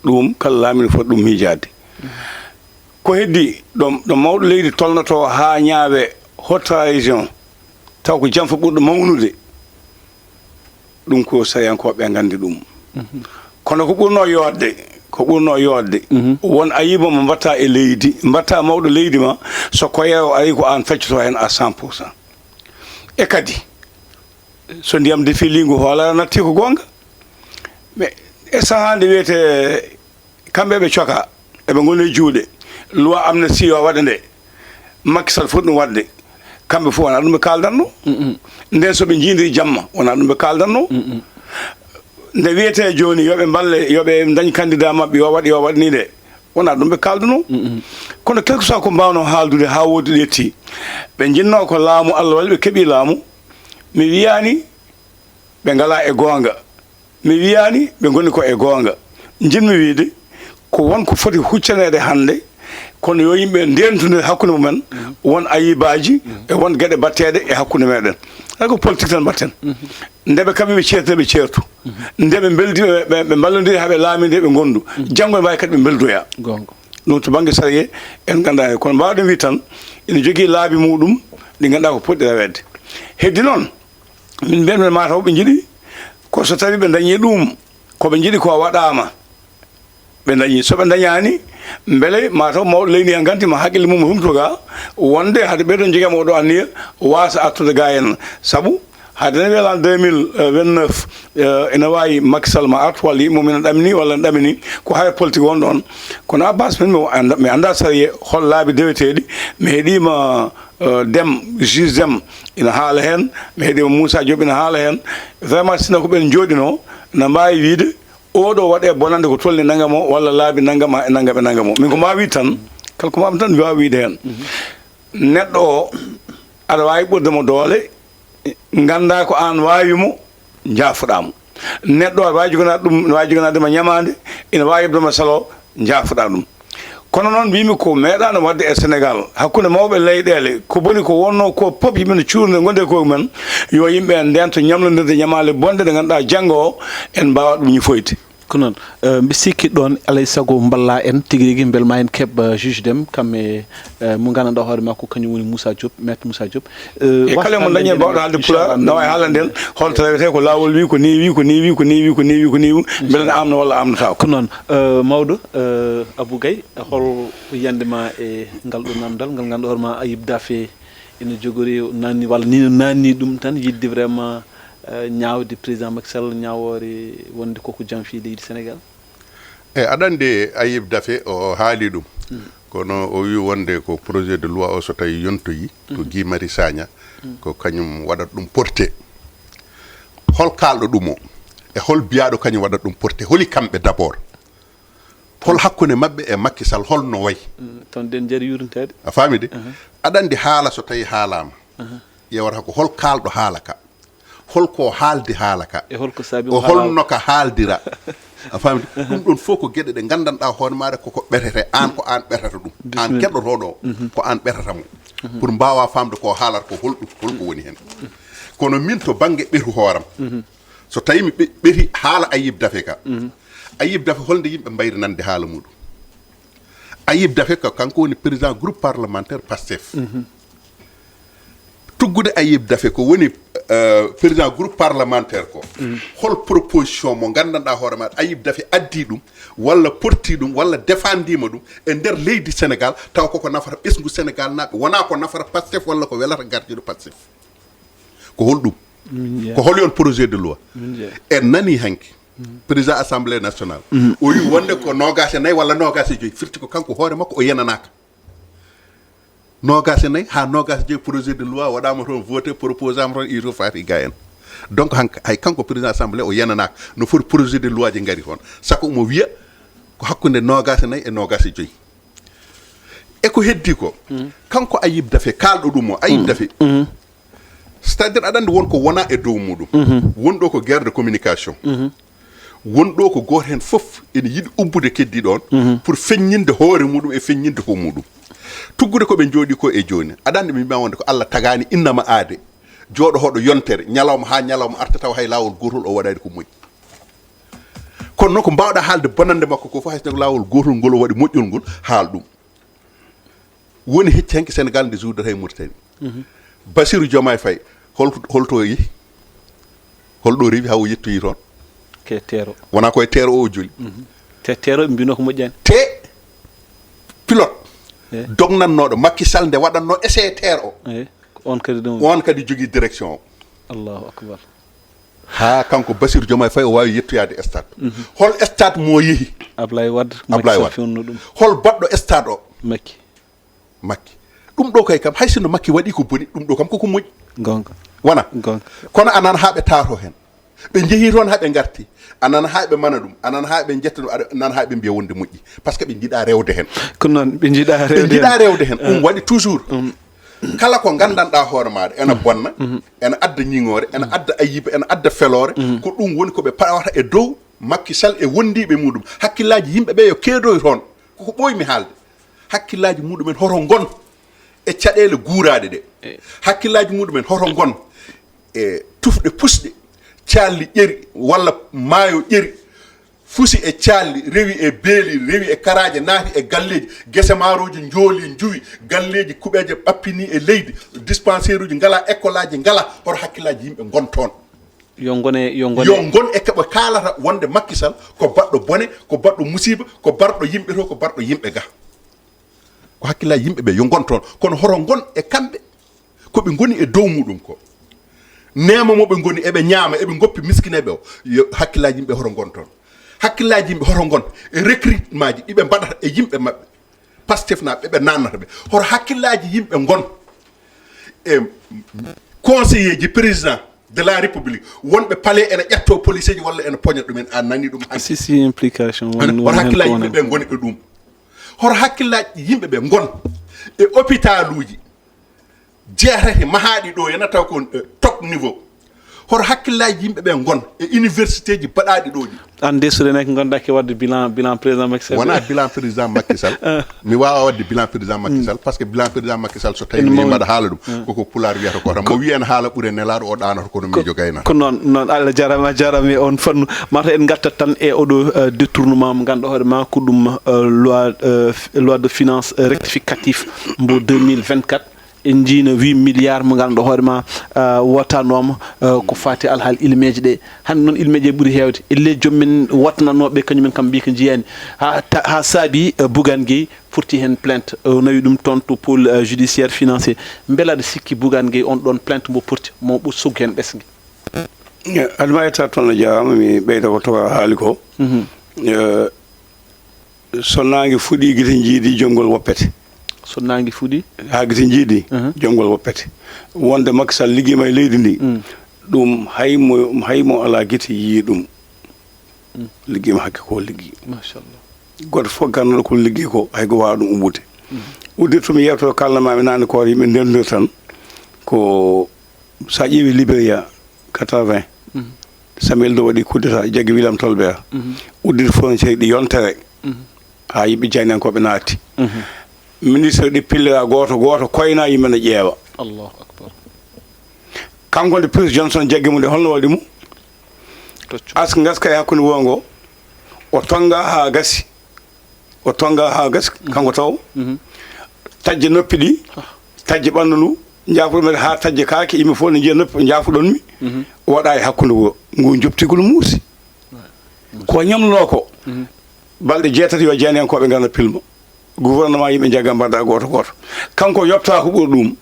Ɗum kala laamiiɗo foti ɗum miijaade. Ko heddi ɗo, ɗo mawɗo leydi tolnotoo haa ñaawe haute trahison, taw ko janfa ɓurɗo mawnude, ɗum ko sariyankooɓe ɓe nganndi ɗum. Kono ko ɓurno yooɗde, ko ɓurno yooɗde, won ayiba mo mbatta e leydi, mbatta mawɗo leydi ma, so ko yeewo ari ko aan feccotoo heen à cent pour cent. E kadi, So ndiyam defii liingu, hoolaare nattii, ko goonga. Mais e sahaa nde wiyetee kamɓe ɓe coka, eɓe ngoni e juuɗe, loi amnistie yo waɗe nde, Macky Sall foti ɗum waɗde, kamɓe fof wonaa ɗum ɓe kaaldanno. Nden so ɓe njiidii jamma, wonaa ɗum ɓe kaaldanno. Nde wiyetee jooni yo ɓe mballe, yo ɓe ndañ candidat maɓɓe, yo waɗ, yo waɗ nii nde, wonaa ɗum ɓe kaalduno. Kono quelque soit ko mbaawnoo haaldude haa woodi ƴetti, ɓe njinnoo ko laamu, Allah waɗi ɓe keɓii laamu. Mi wiyaani ɓe ngalaa e goonga. Mi wiyaani ɓe ngoni ko e goonga. Njiɗmi wiyde ko won ko foti huccaneede hannde, kono yo yimɓe ndeentude hakkunde mumen won ayibaaji e won geɗe mbaɗteeɗe e hakkunde meɗen. Hay ko politique tan mbaɗten. Nde ɓe kaɓi ɓe ceerti, ɓe ceertu. Nde ɓe mbeldi, ɓe, ɓe, ɓe mballondiri haa ɓe laaminde ɓe ngondu. Janngo ɓe mbaawi kadi ɓe mbeldoya. Goonga. Ɗum to bannge sariya en nganndaa heen. Kono mbaawɗen wiyde tan ina jogii laabi muɗum ɗi ngannduɗaa ko potɗi reweede. Heddi noon, min mbiyatmi mataw ɓe njiɗi ko so tawi ɓe dañi ɗum, ko ɓe njiɗi ko waɗaama, ɓe dañi. So ɓe dañaani, mbele mataw mawɗo leydi en ganti ma haqqille mum humto ga, wonde hade ɓeɗon jogii oɗo anniya, waasa artude ga en. Sabu hade ne wiyata deux mille vingt-neuf, eh, ene waawi Macky Sall ma artu walla yimɓe mum ina ɗamini walla ne ɗamini, ko hare politique won ɗon. Kono Abbas, min mi annda, mi annda sariya hol laabi deweteeɗi, mi heɗima, eh, Dem, juge Dem ina haala heen, mi heɗima Moussa Diop ina haala heen. Vraiment, sina ko ɓen jooɗino, na mbaawi wiide oɗo waɗe bonande ko tolni nangam o, walla laabi nangam ha e nangam e nangam o. Min ko ma wi tan, kala ko ma tan mi waawi wiide heen. Neɗɗo o, aɗa waawi ɓurde mo doole, ngannda ko aan waawi mo, njaafoɗa mo. Neɗɗo o, aɗa waawi joganaade ɗum, aɗa waawi joganaade ma ñamaande, ina waawi yoɓde ma salo, njaafoɗa ɗum. Kono noon, mbiymi ko meeɗaano waɗde e Senegaal, hakkunde mawɓe leyɗeele, ko boni ko wonnoo ko pop yimɓe no cuurnde, gonde e koye mumen, yo yimɓe en ndento ñamlondirde ñamaale bonɗe ɗe ngannduɗaa janngo o en mbaawa ɗum ñifoyde. Ko noon, eh, mbi sikki ɗoon alay sago mballa en tigi rigi, mbel ma en keɓ, eh, juge Dem, kam e, eh, mo nganndanɗaa hoore makko, kañum woni Moussa Diop, maître Moussa Diop. Eh, e kala mo dañen mbawɗo haalde pulaar, na waawi haalande en holto rewetee, ko laawol wi, ko ni wi, ko ni wi, ko ni wi, ko ni wi, ko ni wi, mbele ne amna walla amnataako. Ko noon, eh, mawɗo, eh, Abou Gaye, hol yiyannde ma e ngal ɗo namdal, ngal ngannduɗaa hoore ma Ayib Daffé ina jogori nanni, walla ni no nanni ɗum tan, yiɗde vraiment, eh, ñaawde président Macky Sall, ñaawoore wonde koko janfi leydi Senegaal? E, aɗa anndi Ayib Daffé o, o haali ɗum. Kono o wi wonde ko projet de loi o so tawi yontoyi, ko Guy Marius Sagna, ko kañum waɗat ɗum porté. Hol kaalɗo ɗum o? E hol biyaɗo kañum waɗat ɗum porté? Holi kamɓe d'abord? Hol hakkunde maɓɓe e Macky Sall, hol no wayi? Mm, toon den jari yurintede. A faami de? Aha. Aɗa anndi haala so tawi haalama, aha, ƴeewata ko hol kaalɗo haala ka. Hol ko haaldi haala ka? E hol ko saabi o mo haala o? Holno ka haaldira? A faami de? Ɗum ɗon fof ko geɗe ɗe nganndanɗaa hoore maaɗa koko ɓetete, aan ko aan ɓetata ɗum. Aan keɗotoɗo o, ko aan ɓetata mo. Pour mbaawa faamde ko haalata ko holɗum, holko woni heen. Kono min to bannge ɓetu hooram, so tawi mi ɓe-, ɓeti haala Ayib Daffé ka, Ayib Daffé holnde yimɓe mbayri nande haala muɗum? Ayib Daffé ko kanko woni président groupe parlementaire Pastef. Tuggude Ayib Daffé ko woni, euh, président groupe parlementaire ko, hol proposition mo nganndanɗaa hoore ma Ayib Daffé addi ɗum, walla porti ɗum, walla defandima ɗum e nder leydi Sénégal, taw koko nafata ɓesngu Sénégal naaɓe, wona ko nafata Pastef walla ko welata gardiiɗo Pastef? Ko holɗum? Min jeeya. Ko hol yon projet de loi? Min jeeya. En nani hanki président assemblée nationale, o wi wonde ko noogaas e nayi walla noogaas e joyi, firti ko kanko hoore makko o yenanaaka. Noogaas e nayi haa noogaas e joyi projet de loi waɗaama toon, voté, proposé ama toon, ito faati ga en. Donc han-, hay kanko président assemblée o yenanaaka no foti projet de loi ji ngari toon, sako omo wiya ko hakkunde noogaas e nayi e noogaas e joyi. E ko heddi ko, kanko Ayib Daffé, kaalɗo ɗum o, Ayib Daffé, c'est-à-dire aɗa anndi won ko wona e dow muɗum. Won ɗo ko guerre de communication. Won ɗo ko gooto heen fof ene yiɗi ubbude keddiiɗo on pour feññinde hoore muɗum e feññinde ko muɗum. Tuggude ko ɓe njooɗi ko e jooni, aɗa anndi mi mbima wonde ko Allah tagaani innama aade. Jooɗo hoɗo yontere, ñalawma haa ñalawma arta taw hay laawol gootol o waɗaani ko moƴƴi. Kono noon ko mbaawɗa haalde bonannde makko ko fof, hay so tawi ko laawol gootol ngol o waɗi moƴƴol ngol, haal ɗum. Woni hecci hanki Sénégal nde juuldata e Mauritanie. Bassirou Diomaye Faye, hol-, holto o yehi? Holɗo rewi haa o yettoyi toon? Ke teero. Wona koye teero o joli. Te teero ɓe mbino ko moƴƴani. Te pilote dognannooɗo Macky Sall nde waɗatno essai teero o. Eyi, ko on kadi ɗum. On kadi jogii direction o. Allahu akbar. Haa kanko Bassirou Diomaye Faye o waawi yettoyaade stade. Hol stade mo yehi? Ablaye Wade, Ablaye Macky Sall Wade. Fewndo ɗum. Hol baɗɗo stade o? Macky. Macky. Ɗum ɗo kay kam, hay sinno Macky waɗi ko boni, ɗum ɗo kam koko moƴƴi. Gonga. Wona? Gonga. Kono a nana haa ɓe taato heen. Ɓe njehi toon haa ɓe ngarti. A nana haa ɓe mana ɗum. A nana haa ɓe njetta ɗum. A nana haa ɓe mbiya wonde moƴƴi. Parce que ɓe njiɗa rewde heen. Ko noon, ɓe njiɗa Ɓe rewde. Njiɗa rewde heen. Ɗum waɗi toujours. Kala ko nganndanɗaa hoore maaɗa, ena bonna, ena adda ñiŋoore, ena adda ayiba, ena adda feloore, ko ɗum woni ko ɓe pawata e dow Macky Sall e wondiiɓe muɗum. Hakkillaaji yimɓe ɓe yo keedoy toon. Koko ɓooymi haalde. Hakkillaaji muɗumen hoto ngon e caɗeele guuraaɗe ɗe. Hakkillaaji muɗumen hoto ngon e tufɗe pusɗe, caalli ƴeri walla maayo ƴeri, fusi e caalli, rewi e beeli, rewi e karaaje, naati e galleeji, gese maarooji njooli, njuwi, galleeji kuɓeeje ɓappini e leydi, dispensaire uji ngala, école aji ngala, hoto hakkillaaji yimɓe ngon toon. Yo ngone, yo ngone. Yo ngon e keɓo kaalata wonde Macky Sall ko baɗɗo bone, ko baɗɗo musiba, ko barɗo yimɓe to, ko barɗo yimɓe ga. Ko hakkillaaji yimɓe ɓe yo ngon toon. Kono hoto ngon e kamɓe ko ɓe ngoni e dow muɗum ko. Neema mo ɓe ngoni, eɓe ñaama, eɓe ngoppi miskineeɓe o. Yo hakkillaaji yimɓe hoto ngon toon. Hakkillaaji yimɓe hoto ngon e recrutement ji ɗi ɓe mbaɗata e yimɓe maɓɓe. Pastef naa ɓe ɓe naannata ɓe. Hoto hakkillaaji yimɓe ngon e conseiller ji président de la République wonɓe palais ena ƴetto police ji walla ena poña ɗumen. A nani ɗum hanki. Si, si, implication. Hoto hakkillaaji yimɓe ɓe ngoni e ɗum. Hoto hakkillaaji yimɓe ɓe ngon e hôpitaluuji jeetati mahaaɗi ɗo, yana taw ko, eh, top niveau. Hoto hakkillaaji yimɓe ɓe ngon e université ji baɗaaɗi ɗo ɗi. An de suɗen eke ngonɗa ke wadde bilan, bilan président Macky Sall. Wona bilan président Macky Sall. Mi waawa wadde bilan président Macky Sall, parce que bilan président Macky Sall so tawi Ene mi mawni. Mbaɗa haala ɗum, koko pulaar wiyata ko tan. Mo wiyi ene haala ɓuri e nelaaɗo o ɗaanata kono miijo gaynata. Ko noon, noon. Allah jarama, jarama e on fannu. Mata en ngartat tan e oɗo, eh, détournement mo ganduɗa hoore ma ko ɗum, eh, loi, eh, f-, loi de finance, eh, rectificatif mbo deux mille vingt-quatre. En njiino huit milliards mo ganduɗa hoore ma, eh, wotanooma, eh, ko fati alhaali ilmeeje ɗe. Hannde noon ilmeeje ɓuri heewde. Elle joom men wotnanooɓe kañumen kam mbiyi ko njiyani. Ha, ta-, ha saabi, eh, Bougane Gueye porti heen plainte, o nawi ɗum toon to pôle, euh, judiciaire financier. Mbela aɗa sikki Bougane Gueye on ɗon plainte mbo porti mo ɓur soggu heen ɓesnge? Adama etta toon a jarama, mi ɓeyda ko toka haali ko. Eh, so naange fuɗi gite jiidi jonngol woppete. So naange fuɗi? Ha gite jiidi jonngol woppete. Wonde Macky Sall liggiima e leydi ndi, ɗum hay mo, hay mo ala gite yii ɗum. Liggiima hakke ko liggi. Machallah. Goto fof ganduɗo ko liggi ko hay ko wawa ɗum uɓɓude. Udditto mi yewto kalnamami nane ko yimɓe ndendir tan. Ko sa ƴeewi Libéria quatre-vingts, Samuel Doe waɗi coup d'état, jaggi William Tolbert. Udditi frontière ɗi yontere. Ha yimɓe jayniyankoɓe naati. Ministre ɗi pillira goto goto koyna yimɓe ne ƴeewa. Allahu akbar. Kanko nde Prince Johnson jaggi mo nde, holno waɗi mo? Toccu. Ask ngaska e hakkunde wuro ngo. O tonga ha gasi. O tonga ha gasi, kanko taw. Tajje noppi ɗi, tajje ɓandu ndu, jaafuɗo men ha tajje kaake, yimɓe fof ne njiya noppi, jaafuɗon mi. Waɗa e hakkunde wuro. Ngu joptigol muusi. Ko ñamluno ko. Balɗe jeetati yo jeyaniyankoɓe ngara pilma. Gouvernement yimɓe jagga mbaɗa goto goto. Kanko yopta ko ɓuri ɗum.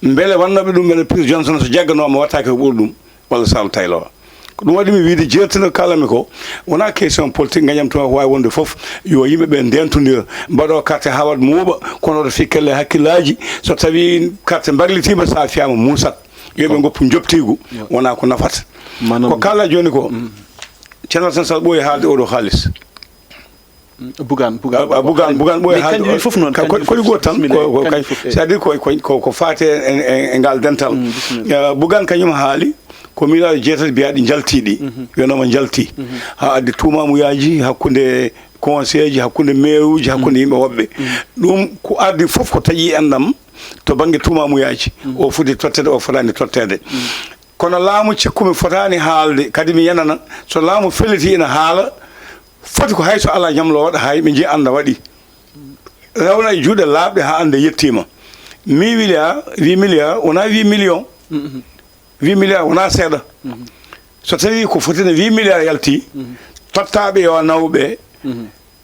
Mbele wannoɓe ɗum mbele Prince Johnson so jagganoma wattake ko ɓuri ɗum. Walla Sall Taylor. Ko ɗum waɗi mi wiide jertina kalami ko. Wona question politique gañam tuma ko wawi wonde foof. Yo yimɓe ɓe ndentodira. Mbaɗo carte ha waɗ muuɓa. Kono to fikkelle hakkillaji. So tawi carte mbaglitima sa fiyama muusat. Yo ɓe goppu joptigu. Wona ko nafata. Ko kala joni ko. Ceerno Alassane Sall ɓooyi haalde oɗo haalis. Bugan, Bugan. Bugan, Bugan ɓooyi haalde. Kanjum fof noon. Ko goto tan. C'est-à-dire ko faati e ngal dental. Bugan kañum haali ko milliard jeetati mbiyaɗi jaltiɗi. Wiyanooma jalti. Ha addi tuumamuyaji hakkunde conseil ji, hakkunde maire uji, hakkunde yimɓe woɓɓe. Ɗum ko ardi fof ko taƴi enɗam to banggue tuumamuyaji. O foti tottede, o fotani tottede. Kono laamu cikkumi fotani haalde, kadi mi yenana, so laamu felliti ina haala, foti ko hay so ala ñamlo waɗa hay ɓe njiya anda waɗi. Rewna e juuɗe laaɓɗe ha anda yettima. Huit milliard, huit milliard, wona huit million. Huit milliard wona seeɗa. So tawi ko fotino huit milliard yalti, tottaɓe yo nawɓe,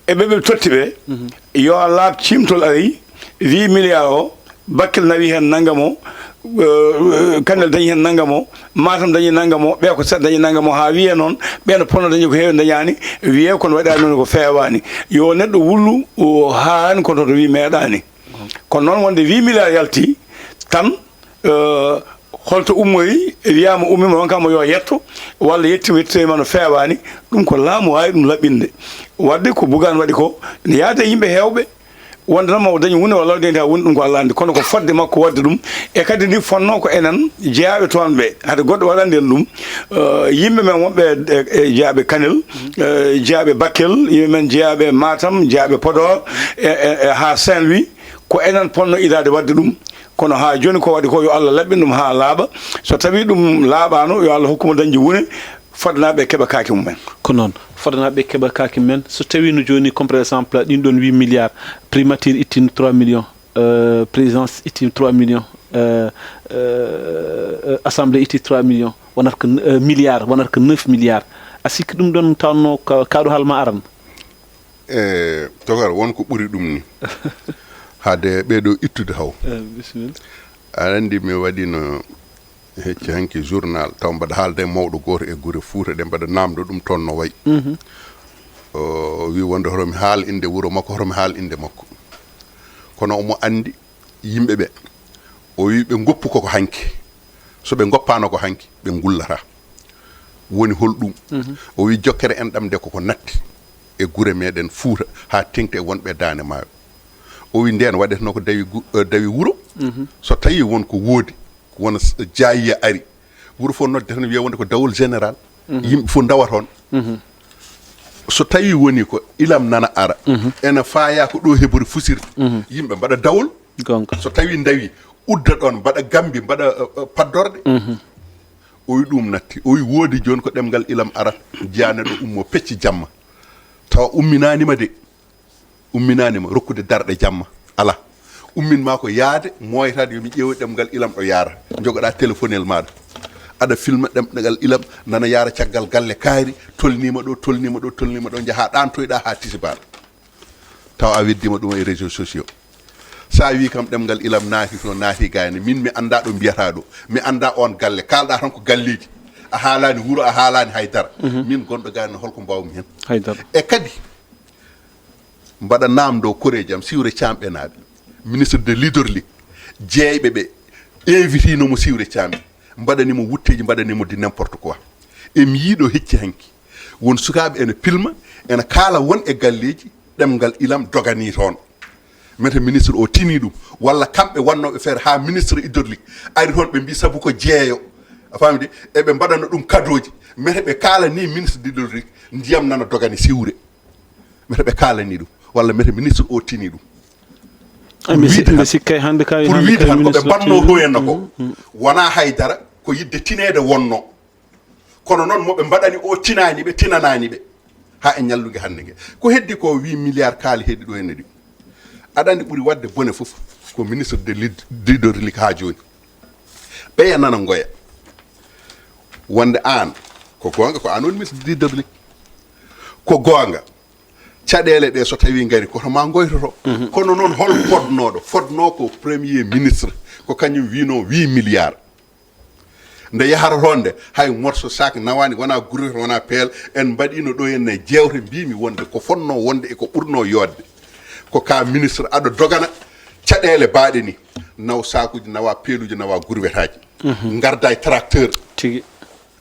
e ɓe ɓe totti ɓe, yo a laaɓ cimtol ari, huit milliard o, Bakel nawi hen nangam o, Kanel dañi heen nanngam o, Matam dañi nanngam o, ɓee ko seeɗa dañi nanngam o, haa wiyee noon ɓee no ponno dañi ko heewi dañaani, wiyee kono waɗaani noon ko feewaani. Yo neɗɗo wullu o haalaani kono to wii meeɗaani. Kono noon wonde wii milliard yalti tan, eh, holto ummoyi, wiyaama ummiima, ronkama yo yetto, walla yettiima, yettoyima no feewaani, ɗum ko laamu waawi ɗum laɓɓinde. Waɗde ko Bugaan waɗi ko, ne yaada e yimɓe heewɓe, wonde tan mawo dañi huunde walla waɗde heen huunde, ɗum ko Allah anndi. Kono ko fodde makko waɗde ɗum. E kadi ndi fonnoo ko enen jeyaaɓe toon ɓe, hade goɗɗo waɗande en ɗum. Eh, yimɓe men wonɓe e, e jeyaaɓe Kanel, eh, jeyaaɓe Bakkel, yimɓe men jeyaaɓe Matam, jeyaaɓe Podor, e, e, e haa Saint-Louis, ko enen ponno idaade waɗde ɗum. Kono haa jooni ko waɗi ko, yo Allah laɓɓin ɗum haa laaɓa. So tawii ɗum laaɓaano, yo Allah hokku mo dañde huunde, fodde naa ɓe keɓa kaake mumen. Ko noon, fodde naa ɓe keɓa kaake mumen. So tawii no jooni, comme par exemple, ɗin ɗoon huit milliards, primature ittino trois millions, euh, présidence ittino trois millions, euh, euh, euh, assemblée itti trois millions, wonata ko, euh, milliard, wonata ko neuf milliards. A sikki ɗum ɗoon tawnoo ka, kaaɗo haal ma aran? E, tokar, won ko ɓuri ɗum ni. Hade ɓeeɗo ittude haw. Eh, bisimilla. Aɗa anndi mi waɗino hecci hanki journal, taw mbaɗa haalde e mawɗo gooto e gure Fuuta ɗe, mbaɗa naamndo ɗum toon no wayi. Mhm. O wi wonde hoto mi haal innde wuro makko, hoto mi haal innde makko. Kono omo anndi yimɓe ɓe. O wi ɓe ngoppu koko hanki. So ɓe ngoppaano ko hanki, ɓe ngullata. Woni hol ɗum? Mhm. O wi jokkere enɗam nde koko natti e gure meɗen Fuuta haa teŋti e wonɓe Daande Maayo. O wi ndeen waɗetno ko dawi gu-, eh, dawi wuro. Mhm. So tawi won ko woodi, wona s-, jaayiya ari, wuro fof nodde tan wiya wonde ko dawol général. Mhm. Yimɓe fof ndawa toon. Mhm. So tawi woni ko ilam nana ara, mhm, ena faaya ko ɗo hebori fusirde. Mhm. Yimɓe mbaɗa dawol. Gonga. So tawi ndawi, udda ɗon, mbaɗa gambi, mbaɗa, eh, eh, paddorɗe. Mhm. O wi ɗum natti. O wi woodi jooni ko ɗemngal ilam ara, jeya neɗɗo ummo pecci jamma. Tawa umminaanima de. Umminaanima rokkude darɗe jamma. Ala. Ummin ma ko yaade, mooytaade, yo mi ƴeewo ɗemngal ilam ɗo yaara. Jogoɗa téléphonel maaɗa. Aɗa filma ɗemngal ilam, nana yaara caggal galle kaari, tolniima ɗo, tolniima ɗo, tolniima ɗo, njaha ɗantoyɗa haa tisibaar. Tawa a weddima ɗum e réseaux sociaux. Sa wi kam ɗemngal ilam naati to, naati gayne. Min mi annda ɗo mbiyata ɗo. Mi annda on galle. Kalɗa tan ko galleji. A haalani wuro, a haalani haydara. Mhm. Min gonɗo gayne, holko mbawmi hen? Haydara. E kadi, mbaɗa namdo koreji am, Siwre Caam ɓe naaɓe. Ministre de l'hydraulique. Jeeyɓe ɓe invitino mo Siwre Caam. Mbaɗani mo wutteji, mbaɗani mo di n'importe quoi. E mi yiiɗo hecci hanki. Won sukaaɓe ene pilma, ene kaala won e galleji, ɗemngal ilam dogani toon. Mete ministre o tini ɗum, walla kamɓe wannooɓe feere haa ministre hydraulique ari toon, ɓe mbi sabu ko jeeyo, a faami de, eɓe mbaɗana ɗum kadooji. Mete ɓe kaalani ministre hydraulique, ndiyam nana dogani Siwre. Mete ɓe kaalani ɗum, walla mete ministre o tini ɗum. Ay, mbi si-, wiide mbi tan, sikkay hannde kay, pour hannde wiide kay tan ko ɓe ministre mbanno tini ɗum. Ɗo henna ko, mm, mm, wonaa haydara, ko yidde tineede wonno. Kono noon mo ɓe mbaɗani o tinaani ɓe, tinanaani ɓe. Haa e ñalluge hannde nge. Ko heddi ko wi milliard kaali heddi ɗo henne ɗi. Aɗa anndi ɓuri waɗde bone fof ko ministre de l'hyd-, de l'hydraulique haa jooni. Ɓeya nana ngoya. Wonde aan, ko goonga ko aan woni ministre de l'hydraulique. Ko goonga. Caɗeele ɗe so tawi ngari koto ma ngoytoto. Mhm. Kono noon hol fodnooɗo? Fodnoo ko premier ministre. Ko kañum wino huit milliards. Nde yahata toon nde, hay morso sac nawaani, wonaa gurwete, wonaa peel. En mbaɗiino ɗo en e jeewte, mbiimi wonde ko fonnoo wonde e ko ɓurnoo yooɗde. Ko ka ministre aɗa dogana caɗeele baaɗe ni. Naw saakuuji, nawa peeluuji, nawa gurwetaaji. Mhm. Ngarda e tracteur. Tigi.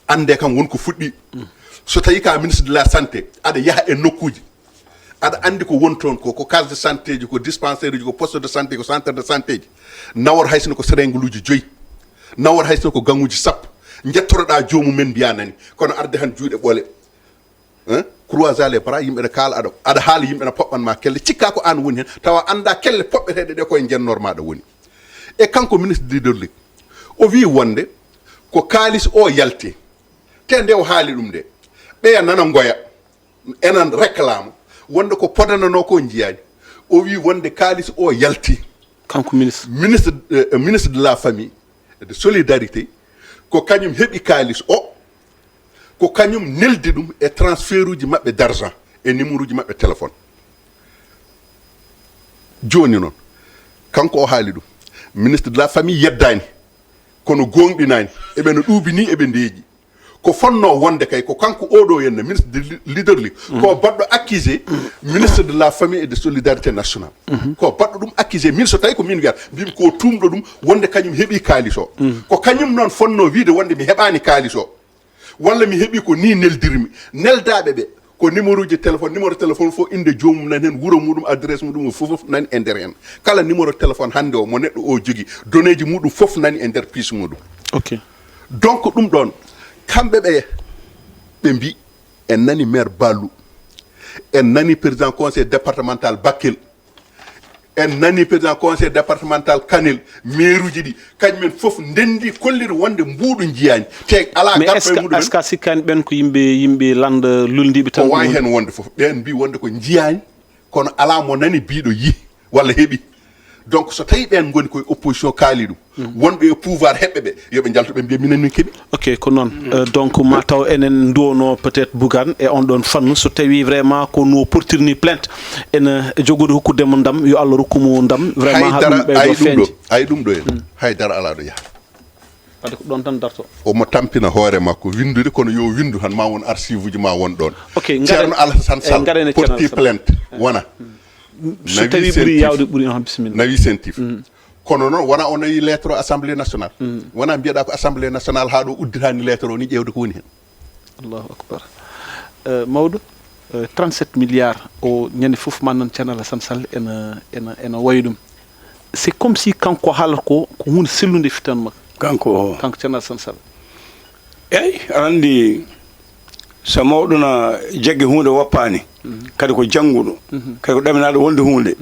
Annde kam won ko fuɗɗi. Mm. So tawi ka ministre de la santé, aɗa yaha e nokkuuji. Aɗa anndi ko woni toon ko, ko case de santé ji, ko dispensaire uji, ko poste de santé, ko centre de santé ji. Nawor hay sino ko seringue uji joyi. Nawor hay sino ko gaŋuuji sappo. Njettoroɗa joomumen mbiya nani. Kono arde han juuɗe ɓole. Hein? Croisa les bras, yimɓe ne kaala aɗa, aɗa haala yimɓe ne poɓɓan ma kelle. Cikka ko an woni hen. Tawa annda kelle poɓɓeteɗe ɗe koye njennor maɗa woni. E kanko ministre de l'hydraulique. O wi wonde ko kaalis o yalti. Te nde o haali ɗum de. Ɓeya nana ngoya. Enen réclame wonde ko podananoo ko njiyaani. O wi wonde kaalis o yalti. Kanko ministre. Ministre, eh, ministre de la famille et de solidarité, ko kañum heɓi kaalis o, ko kañum neldi ɗum e transfert uji maɓɓe d'argent e numéro uji maɓɓe téléphone. Jooni noon, kanko o haali ɗum. Ministre de la famille yeddaani. Kono gooŋɗinaani. Eɓe no ɗuuɓi nii, eɓe ndeeƴi. Ko fonnoo wonde kay, ko kanko oɗo henna, ministre de l'hydraulique, ko baɗɗo accusé ministre de la famille et de solidarité nationale. Ko baɗɗo ɗum accusé, min so tawi ko min wiyata, mbimi ko tuumɗo ɗum wonde kañum heɓi kaalis o. Ko kañum noon fonnoo wiide wonde mi heɓaani kaalis o. Walla mi heɓi ko ni neldirmi. Neldaaɓe ɓe, ko numéro ji téléphone, numéro téléphone fof innde joomum nani heen, wuro muɗum, adresse muɗum, o fof fof nani e nder heen. Kala numéro téléphone hannde o mo neɗɗo o jogi, données ji muɗum fof nani e nder piis muɗum. Ok. Donc ɗum ɗoon, kamɓe ɓe, ɓe mbi, en nani maire Ballu, en nani président conseil départemental Bakel, en nani président conseil départemental Kanel, maire uji ɗi, kañumen fof ndenndi kolliri wonde mbuuɗu njiyaani. Te alaa mais garɗo est-ce e que muɗumen. Est-ce que a sikkaani ɓen ko yimɓe, yimɓe lannda lulndiiɓe tan? Ko waawi heen wonde fof, ɓeen mbi wonde ko njiyaani, kono alaa mo nani biiɗo yi walla heɓi. Donc so tawi ɓeen ngoni koye opposition kaali ɗum, wonɓe e pouvoir heɓɓe ɓe, yoɓe njaltu ɓe mbiya minen min keɓi. Ok, ko noon. Euh, donc ma taw enen nduwono peut-être Bougane e on ɗon fannu, so tawi vraiment ko no portirni plainte, ene jogori hokkude mo ndam, yo Allah rokku mo ndam vraiment. Haydara, ɗum ɓeydo ay ɗum ɗo feeñde. Ay ɗum ɗo en, haydara alaa ɗo yaha. Wadde ko ɗon tan darto. Omo tampina hoore makko winndude, kono yo winndu tan, ma won archive uji ma won ɗon. Ok, ngaren. Ceerno Alassane Sall porti plainte, wona. So tawi ɓuri yaawde ɓuri on, bisimilla. Nawi sentif. Kono noon wona o nawi lettre o assemblée nationale. Wona mbiyeɗa ko assemblée nationale haa ɗo udditani lettre o ni, ƴeewde ko woni heen. Allahu akbar. Eh, mawɗo, eh, trente-sept milliards o, ñande fof ma nan Ceerno Alassane Sall ena, ena, ena wayi ɗum. C'est comme si kanko haalata ko, ko huunde sellunde fittan makko. Kanko o. Kanko Ceerno Alassane Sall. Eyi, aɗa anndi, so mawɗo na jaggi huunde woppaani, kadi ko jannguɗo, kadi ko ɗaminaaɗo wonde huunde,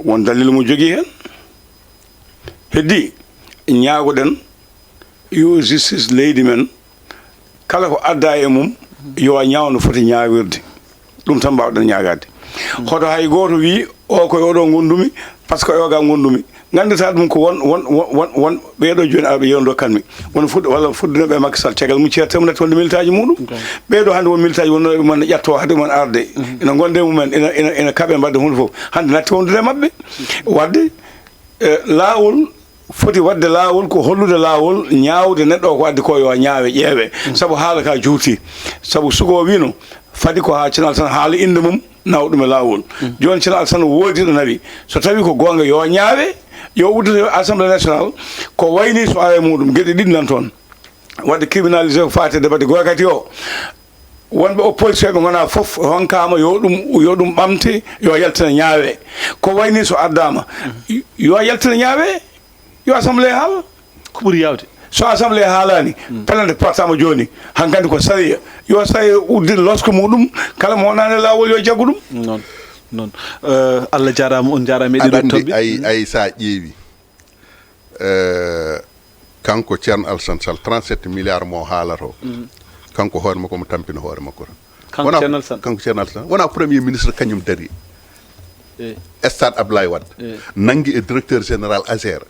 won dalil mo jogii heen. Heddi, ñaagoɗen yo justice leydi men, kala ko adda e mum, yo a ñaaw no foti ñaawirde. Ɗum tan mbaawɗen ñaagaade. Hoto hay gooto wii, "O ko e oɗo ngondumi, par ce que e oga ngondumi." Nganndirtaa ɗum ko won, won, won, won, won ɓeeɗo jooni arɓe yewndo kanmi. Won fuɗ-, walla fuɗɗinooɓe e Macky Sall, caggal mum ceerti mum natti wonde militaaji muɗum. Ɓeeɗo hannde won militaaji wonnooɓe mum ne ƴatto hade mum arde. Ina ngonde mumen, ina, ina, ina kaɓe mbaɗde huunde fof. Hannde natti wondude e maɓɓe. Waɗde, eh, laawol foti waɗde laawol ko hollude laawol, ñaawde neɗɗo o ko addi ko yo ñaawe, ƴeewe. Sabu haala ka juuti. Sabu sugo o wiino, fadi ko haa Ceerno Alassane haala innde mum, nawa ɗum e laawol. Jooni Ceerno Alassane woodi ɗo nawi. So tawi ko goonga yo ñaawe, yo uddite assemblée nationale, ko wayni so ara e muɗum, geɗe ɗiɗi nan toon. Waɗde criminalisé ko faati e debate gookati o. Wonɓe opposition ɓe ngona fof ronkaama yo ɗum, yo ɗum ɓamte, yo yaltina ñaawe. Ko wayni so addaama, yo yaltina ñaawe, yo assemblée haal. Ko ɓuri yaawde. So assemblée haalaani, pelante portama jooni, hankadi ko sariya. Yo sariya uddin losko muɗum, kala mo wonani e laawol yo jaggu ɗum. Noon, noon. Eh, Allah jaaraama, on jaaraama e ɗeɗo toɓɓe. Ay, ay, sa ƴeewi, eh, kanko Ceerno Alassane Sall, trente-sept milliards mo haalata o, kanko hoore makko omo tampina hoore makko tan. Kanko Ceerno Alassane? Kanko Ceerno Alassane. Wona premier ministre kañum dari. Eh. Stade Abdoulaye Wade. Eh. Nangi e directeur général Azer.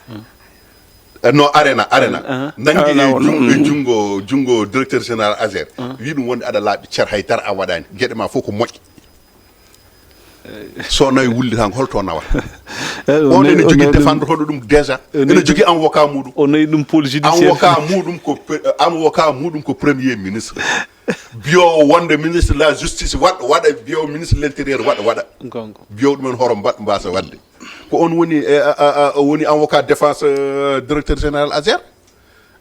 Eh, non, Arena, Arena. Nangi e jun-, e junngo, junngo directeur général Azer. Wi ɗum wonde aɗa laaɓi cer, hay dara a waɗaani. Geɗe ma fof ko moƴƴe. So nawi wullitaango, hol to nawata? Eh, on ene jogii défendre hoɗo ɗum déjà. Ene jogii avocat muɗum. O nawi ɗum pôle judiciaire. Avocat muɗum ko pe-, avocat muɗum ko premier ministre. Biyowo wonde ministre de la justice waɗ-, waɗa, biyowo ministre de l'intérieur waɗa, waɗa. Gonga. Biyowo ɗumen hoto mbaɗ-, mbasa waɗde. Ko on woni, eh, a, a, a, woni avocat défense, euh, directeur général Azer.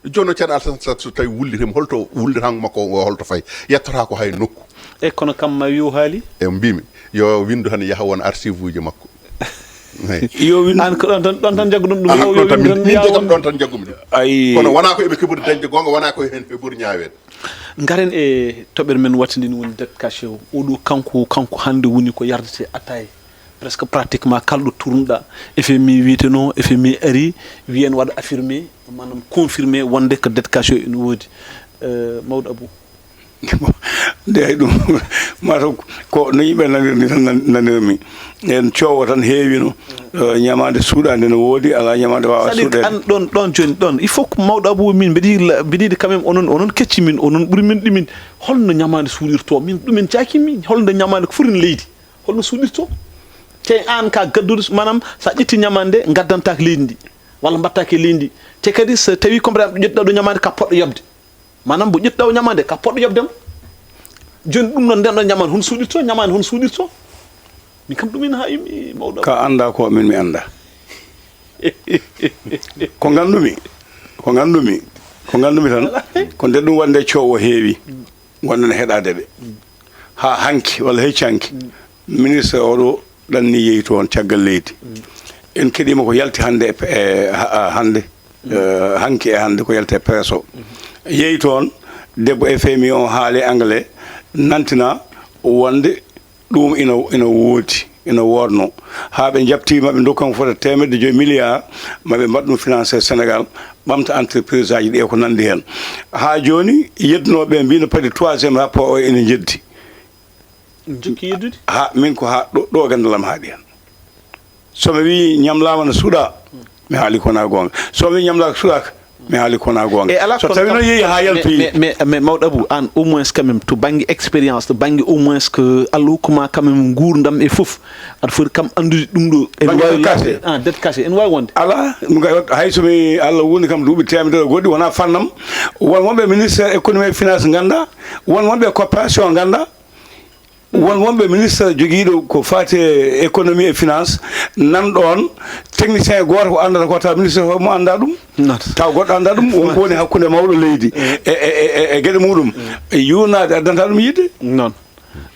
Jooni o Ceerno Alassane Sall so tawi wullitima, holto wullitango makko o, holto fayi? Yettotaako hay nokku. E kono kam ma wiyo haali? E mbimi, yo winndu tan yaha won archive uji makko. Eyi. Yo winndu. An ko ɗon tan, ɗon tan jagguɗon ɗum? An ɗon tan, min, min de kam ɗon tan jaggumi ɗum. Ay. Kono wona ko eɓe keɓori dañde goonga, wona ko heen heɓori ñaaweede. Ngaren e toɓɓere men wattindini woni dette cachée o. Oɗo kanko, kanko hannde woni ko yardete attaye. Presque pratiquement kala ɗo tournuɗa, F M I wiyeteno, F M I ari, wiyen waɗa affirmé, maanaam confirmé wonde ko dette cachée ene woodi. Eh, mawɗo Abou. Nde hay ɗum, mataw ko no yimɓe nanir ni tan nan-, nanirmi. En coowo tan heewino. Eh, ñamaande suuɗaande no woodi, alaa ñamaande waawa suuɗeede. C'est-à-dire an ɗon, ɗon jooni ɗon, il faut que mawɗo Abou min mbeɗi la-, mbeɗi yiɗi quand même onon, onon kecci min, onon ɓuri min ɗumin. Holno ñamaande suuɗirto? Min ɗumen caaki min, holno ñamaande ko foti leydi? Holno suuɗirto? Te aan ka gadduɗo, maanaam, so a ƴetti ñamaande nde, ngaddantaake leydi ndi. Walla mbaɗtaake e leydi ndi. Te kadi so tawi compagnie ƴettuɗa ɗo ñamaande ka poɗɗo yoɓde. Maanaam mbo ƴettuɗa o ñamaande ka poɗɗo yoɓde mo. Jooni ɗum noon nden ɗon ñamaande hono suuɗirto, ñamaande hono suuɗirto. Min kam ɗum ina haa yimɓe mawɗo. Ka annda ko min mi annda. Ko nganndu-mi, ko nganndu-mi, ko nganndu-mi tan, ko nde ɗum waɗnde coow o heewi, wonde ne heɗaade ɓe. Haa hanki walla hecci hanki, ministre oɗo ɗanni yehi toon caggal leydi. En keɗiima ko yalti hannde e pe-, e ha-, hannde, eh, hanki e hannde ko yalti e presse o. Yehi toon, debbo F M I o haali anglais, nantina wonde ɗum ina, ina woodi, ina woodno. Haa ɓe njaɓti maɓe ndokkan fota teemedde joyi milliard, maɓe mbaɗ ɗum financé Sénégal, ɓamta entreprise aji ɗi e ko nanndi heen. Haa jooni, yeddunooɓe ɓe mbiino padi troisième rapport o ene jeddi. Jokki yeddude? Ha, min ko ha ɗo, ɗo gandalam haaɗi hen. So mi wi ñamlama no suuɗa, mi haali ko wona gonga. So mi wi ñamlaka suuɗaka, mi haali ko wona gonga. E ala So kono tawi kam, noon yeehi ha yaltoyi. Mais, mais, mais mawɗo Abou, an au moins quand même to banggue expérience, to banggue au moins que Allah hokkuma quand même ngurdam e fof, aɗa foti kam andude ɗum ɗo. Ene Banggue wawi dette cachée. Laɓɓe, ah, dette cachée, ene wawi wonde. Ala, ɗum kay, hay so mi Allah woni kam duuɓi temedere goɗɗi, wona fannam. Won wonɓe ministère économie et finance ganda, won wonɓe coopération ganda, won wonɓe ministre jogiiɗo ko faati e économie et finance, nan ɗoon technicien gooto ko anndata ko, taw ministre hoore mum annda ɗum. Noon. Taw goɗɗo annda ɗum, won ko woni hakkunde mawɗo leydi e, e, e, e geɗe muɗum. E yuurnaade addanta ɗum yiɗde. Noon.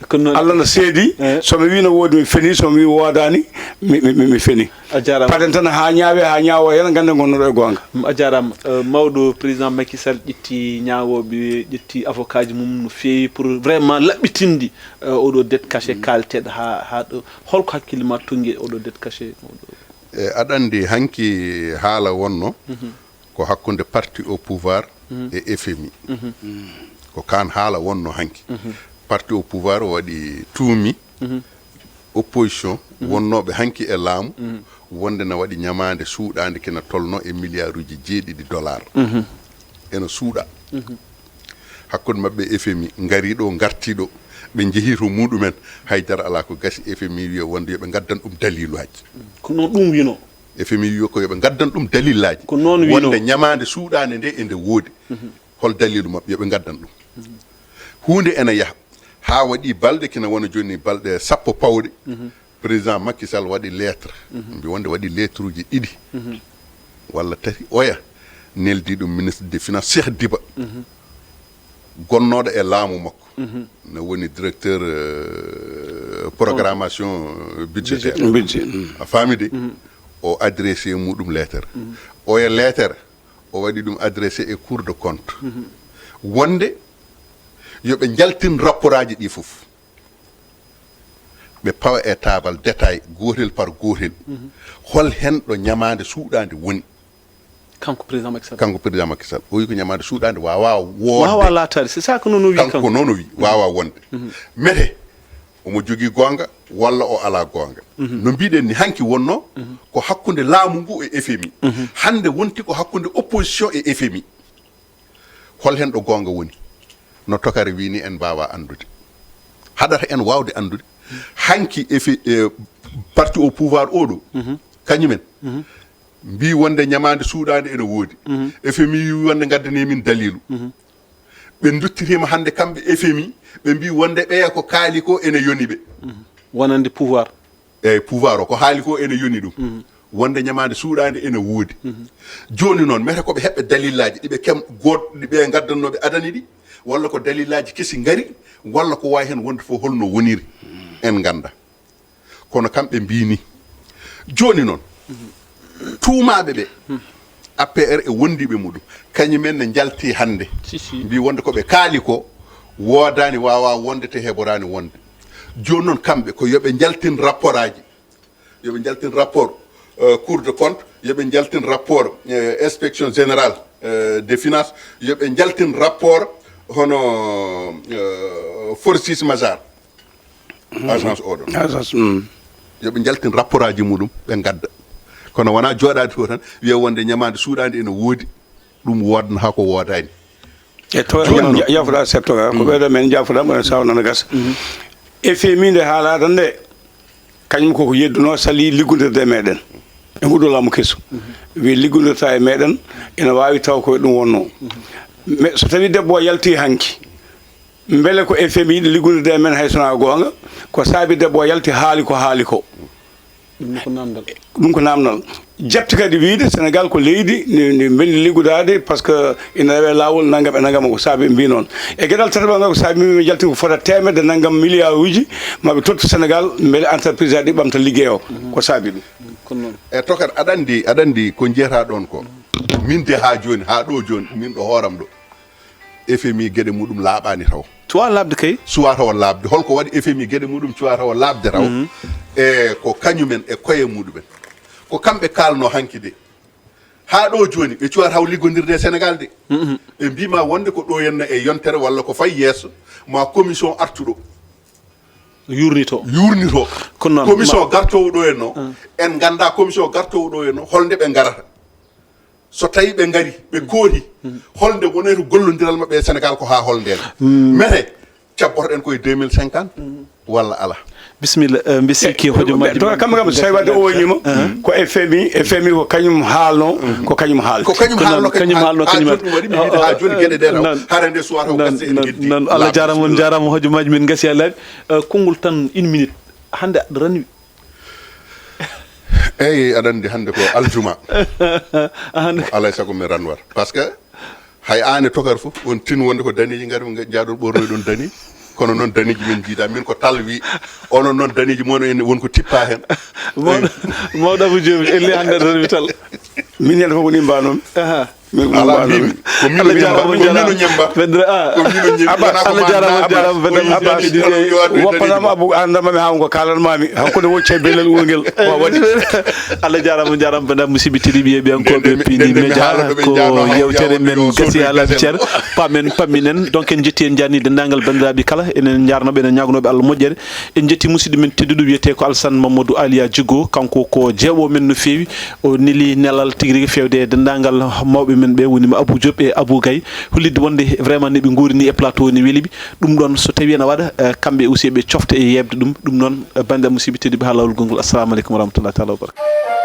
Ko noon. Allah no seedi, Eh. So mi wi no woodi, mi feni, so mi wi woodaani, mi, mi, mi, mi feni. A jaaraama. Paden tan haa ñaawe, haa ñaawo heen, ngannden ngonnoɗo e goonga. Mm, a jaaraama. Eh, mawɗo président Macky Sall ƴetti ñaawooɓe, ƴetti avocat ji mum no feewi pour vraiment laɓɓitinde, eh, oɗo dette cachée kaalteɗo haa, haa ɗo. Holko hakkille ma tonngi e oɗo dette cachée? E, aɗa anndi hanki haala wonno ko hakkunde parti au pouvoir e F M I. Ko kaan haala wonno hanki. Parti au pouvoir o waɗi tuumi opposition wonnooɓe hanki e laamu wonde na waɗi ñamaande suuɗaande kina tolno e milliarduji jeeɗiɗi dollar. Ena suuɗa. Hakkunde maɓɓe e F M I, ngari ɗo, ngarti ɗo, ɓe njehi to muɗumen, haydara alaa ko gasi. F M I wiya wonde yo ɓe ngaddan ɗum daliluuji. Ko noon ɗum wino. F M I wiya ko yo ɓe ngaddan ɗum daliluuji. Ko noon wino. Wonde ñamaande suuɗaande nde ende woodi. Hol dalilu maɓɓe? Yo ɓe ngaddan ɗum. Huunde ena yaha. Haa waɗi balɗe, kina wona jooni balɗe sappo pawɗe. Président Macky Sall waɗi lettre. Mbi wonde waɗi lettruuji ɗiɗi walla tati, oya neldi ɗum ministre des finances, Cheikh Diba, gonnooɗo e laamu makko, ne woni directeur, euh, programmation, euh, budgétaire. Budget. A faami de? O adressé muɗum lettre. Oya lettre, o waɗi ɗum adressé e Cour de compte. Wonde yo ɓe njaltin rapportaaji ɗi fof. Ɓe pawa e taabal détail, gootel par gootel. Hol hen ɗo ñamaande suuɗaande woni? Kanko président Macky Sall. Kanko président Macky Sall. O wi ko ñamaande suuɗaande waawa woodde. Waawa laataade. C'est ça que noon o wi kanko. Kanko noon o wi, waawa wonde. Mete, omo jogii goonga walla o alaa goonga. No mbiɗen ni hanki wonno ko hakkunde laamu ngu e F M I. Hannde wonti ko hakkunde opposition e F M I. Hol hen ɗo goonga woni? No tokare wii ni, en mbaawaa anndude. Haɗata en waawde anndude. Hanki e fe-, e parti au pouvoir oɗo, kañumen, mbii wonde ñamaande suuɗaande ene woodi. F M I wii wonde ngaddanii min dalilu. Ɓe nduttitiima hannde kamɓe F M I, ɓe mbii wonde ɓeya ko kaali ko ene yoni ɓe. Wonande pouvoir. Eyyi, pouvoir o, ko haali ko ene yoni ɗum. Wonde ñamaande suuɗaande ene woodi. Jooni noon, mete ko ɓe heɓɓe dalillaaji ɗi ɓe kem-, good-, ɗi ɓe ngaddannooɓe adani ɗi, walla ko dalillaaji kesi ngari, walla ko waawi heen wonde fof holno woniri, en ngannda. Kono kamɓe mbii ni. Jooni noon, tuumaaɓe ɓe, A P R e wondiiɓe muɗum, kañum en ne njalti hannde. Si, si. Mbii wonde ko ɓe kaali ko woodaani, waawaa wonde, te heɓoraani wonde. Jooni noon, kamɓe ko yo ɓe njaltin rapportaaji, yo ɓe njaltin rapport, euh, Cour de compte, yo ɓe njaltin rapport, euh, inspection générale, euh, des finances, yo ɓe njaltin rapport hono, euh, Forcis Mazars. Agence oɗo. Agence, mm. Yo ɓe njaltin rapportaaji muɗum, ɓe ngadda. Kono wonaa jooɗaade to tan, wiya wonde ñamaande suuɗaande ene woodi, ɗum woodna haa ko woodaani. E to, jooni noon, ja-, jaafoɗaa setto ka, ko ɓeɗo men jaafoɗaa, mboɗo sawna no gasa. F M I nde haalaɗon nde, kañum koko yeddunoo, salii liggodirde e meɗen. E nguɗo laamu kesu, wi liggondirta e meɗen, ina wawi taw ko ɗum wonno. Mais so tawi debbo o yalti hanki, mbele ko F M I liggondirde e men hay sona gonga? Ko saabi debbo o yalti haali ko haali ko? Ɗum ko namdal. Ɗum ko namdal. Jatti kadi wiide Sénégal ko leydi ndi, ndi belndi liggodaade, parce que ina rewe laawol nanngam e nanngam, ko saabi ɓe mbi noon. E geɗal tataɓal ngal, ko saabi min jaltin ko fota teemedde nanngam milliard uji, ma ɓe tottu Sénégal, mbele entreprise aji ɗi ɓamta liggey o. Ko saabi ɗum. Ko noon. E tokar, aɗa anndi, aɗa anndi ko njiyata ɗoon ko. Min de haa jooni, haa ɗo jooni, min ɗo hooram ɗo. F M I geɗe muɗum laaɓaani taw. Suwa laaɓde kay. Suwa taw laaɓde. Holko waɗi F M I geɗe muɗum suwa taw laaɓde taw? E ko kañumen e koye muɗumen. Ko kamɓe kaalno hanki de. Haa ɗo jooni, ɓe cuwata taw liggondirde e Sénégal de. Ɓe mbima wonde ko ɗo henna e yontere walla ko fayi yeeso, ma commission artuɗo. Yurnito. Yurnito. Kono noon, commission ma- gartowo ɗo henno. En ngannda commission gartowo ɗo henno, holnde ɓe ngarata. So tawi ɓe ngari, ɓe kooti, holnde wonayta gollondiral maɓɓe e Sénégal, ko haa holnde? Mete, cabbotoɗen koye deux mille cinquante, walla ala? Bisimilla, eh, mbi sikki hojomaaji to kamɓe kam, so tawi wadde o wonima, ko F M I, F M I ko kañum haalno, ko kañum haalti. Ko kañum haalno, kañum haalno, haa kañum jooni ɗum waɗi, mi yiide haa jooni geɗe ɗe taw. Hara nde suwata ko gasde en heddi. Noon, Allah jaarama, on jaarama, hojomaaji men ngasi e laaɓi. Eh, konngol tan, une minute. Hannde aɗa ranwi. Eyi, aɗa anndi hannde ko aljuma. Hannde. Alay sago min ranwata. Parce que hay aan e tokar fof, on tin wonde ko daneeji ngari, jaaɗol ɓornoy ɗon daneeji. Kono noon daneeji min njiiɗa. Min ko tal wi. Onon noon daneeji mon en won ko tippa heen. Mawɗo, mawɗo Abou Diop, elli hannde aɗa ranwi tal. Min ñande fof ko ni mbanon. Aha. Min ko ala mbanon. Mbimi. Ko min Allah jaarama, ñemba, on ko min jaarama. Ñemba. Fedre, ah. Ko min ñemba. Abbas, wona ko Allah jaarama, on jaarama, Fedre. Abbas, woppatama Abou, andama mi hawngo kalanmami. Hakkude wocce bellel urgel. Wa waɗi. Allah jaarama, on jaarama, banda musibi tiribi e ɓiyankoɓe Pini Media, ko yewtere men gasi ha laaɓi cer. Pamen, pamminen. Donc, en jetti, en jarni denndaangal banndiraaɓe kala. Enen njaarnooɓe, enen ñaagnooɓe Allah moƴƴere. En jetti musidɗo men tedduɗo wiyetee ko Alsan Mamadou Aliya Jigo, kanko ko jeewo men no feewi. O neli nelal tigi rigi feewde e denndaangal mawɓe men ɓe, woni mo Abou Diop e Abou Gaye, hollitde wonde vraiment ne ɓe nguurini e plateau ne weli ɓe. Ɗum ɗoon, so tawii ena waɗa, eh, kamɓe aussi ɓe cofta e yeeɓde ɗum. Ɗum noon, eh, banndiraaɓe musidɓe tedduɓe, haa laawol gonngol. Assalamu aleykum wa rahmatullahi taala wa barakatuh.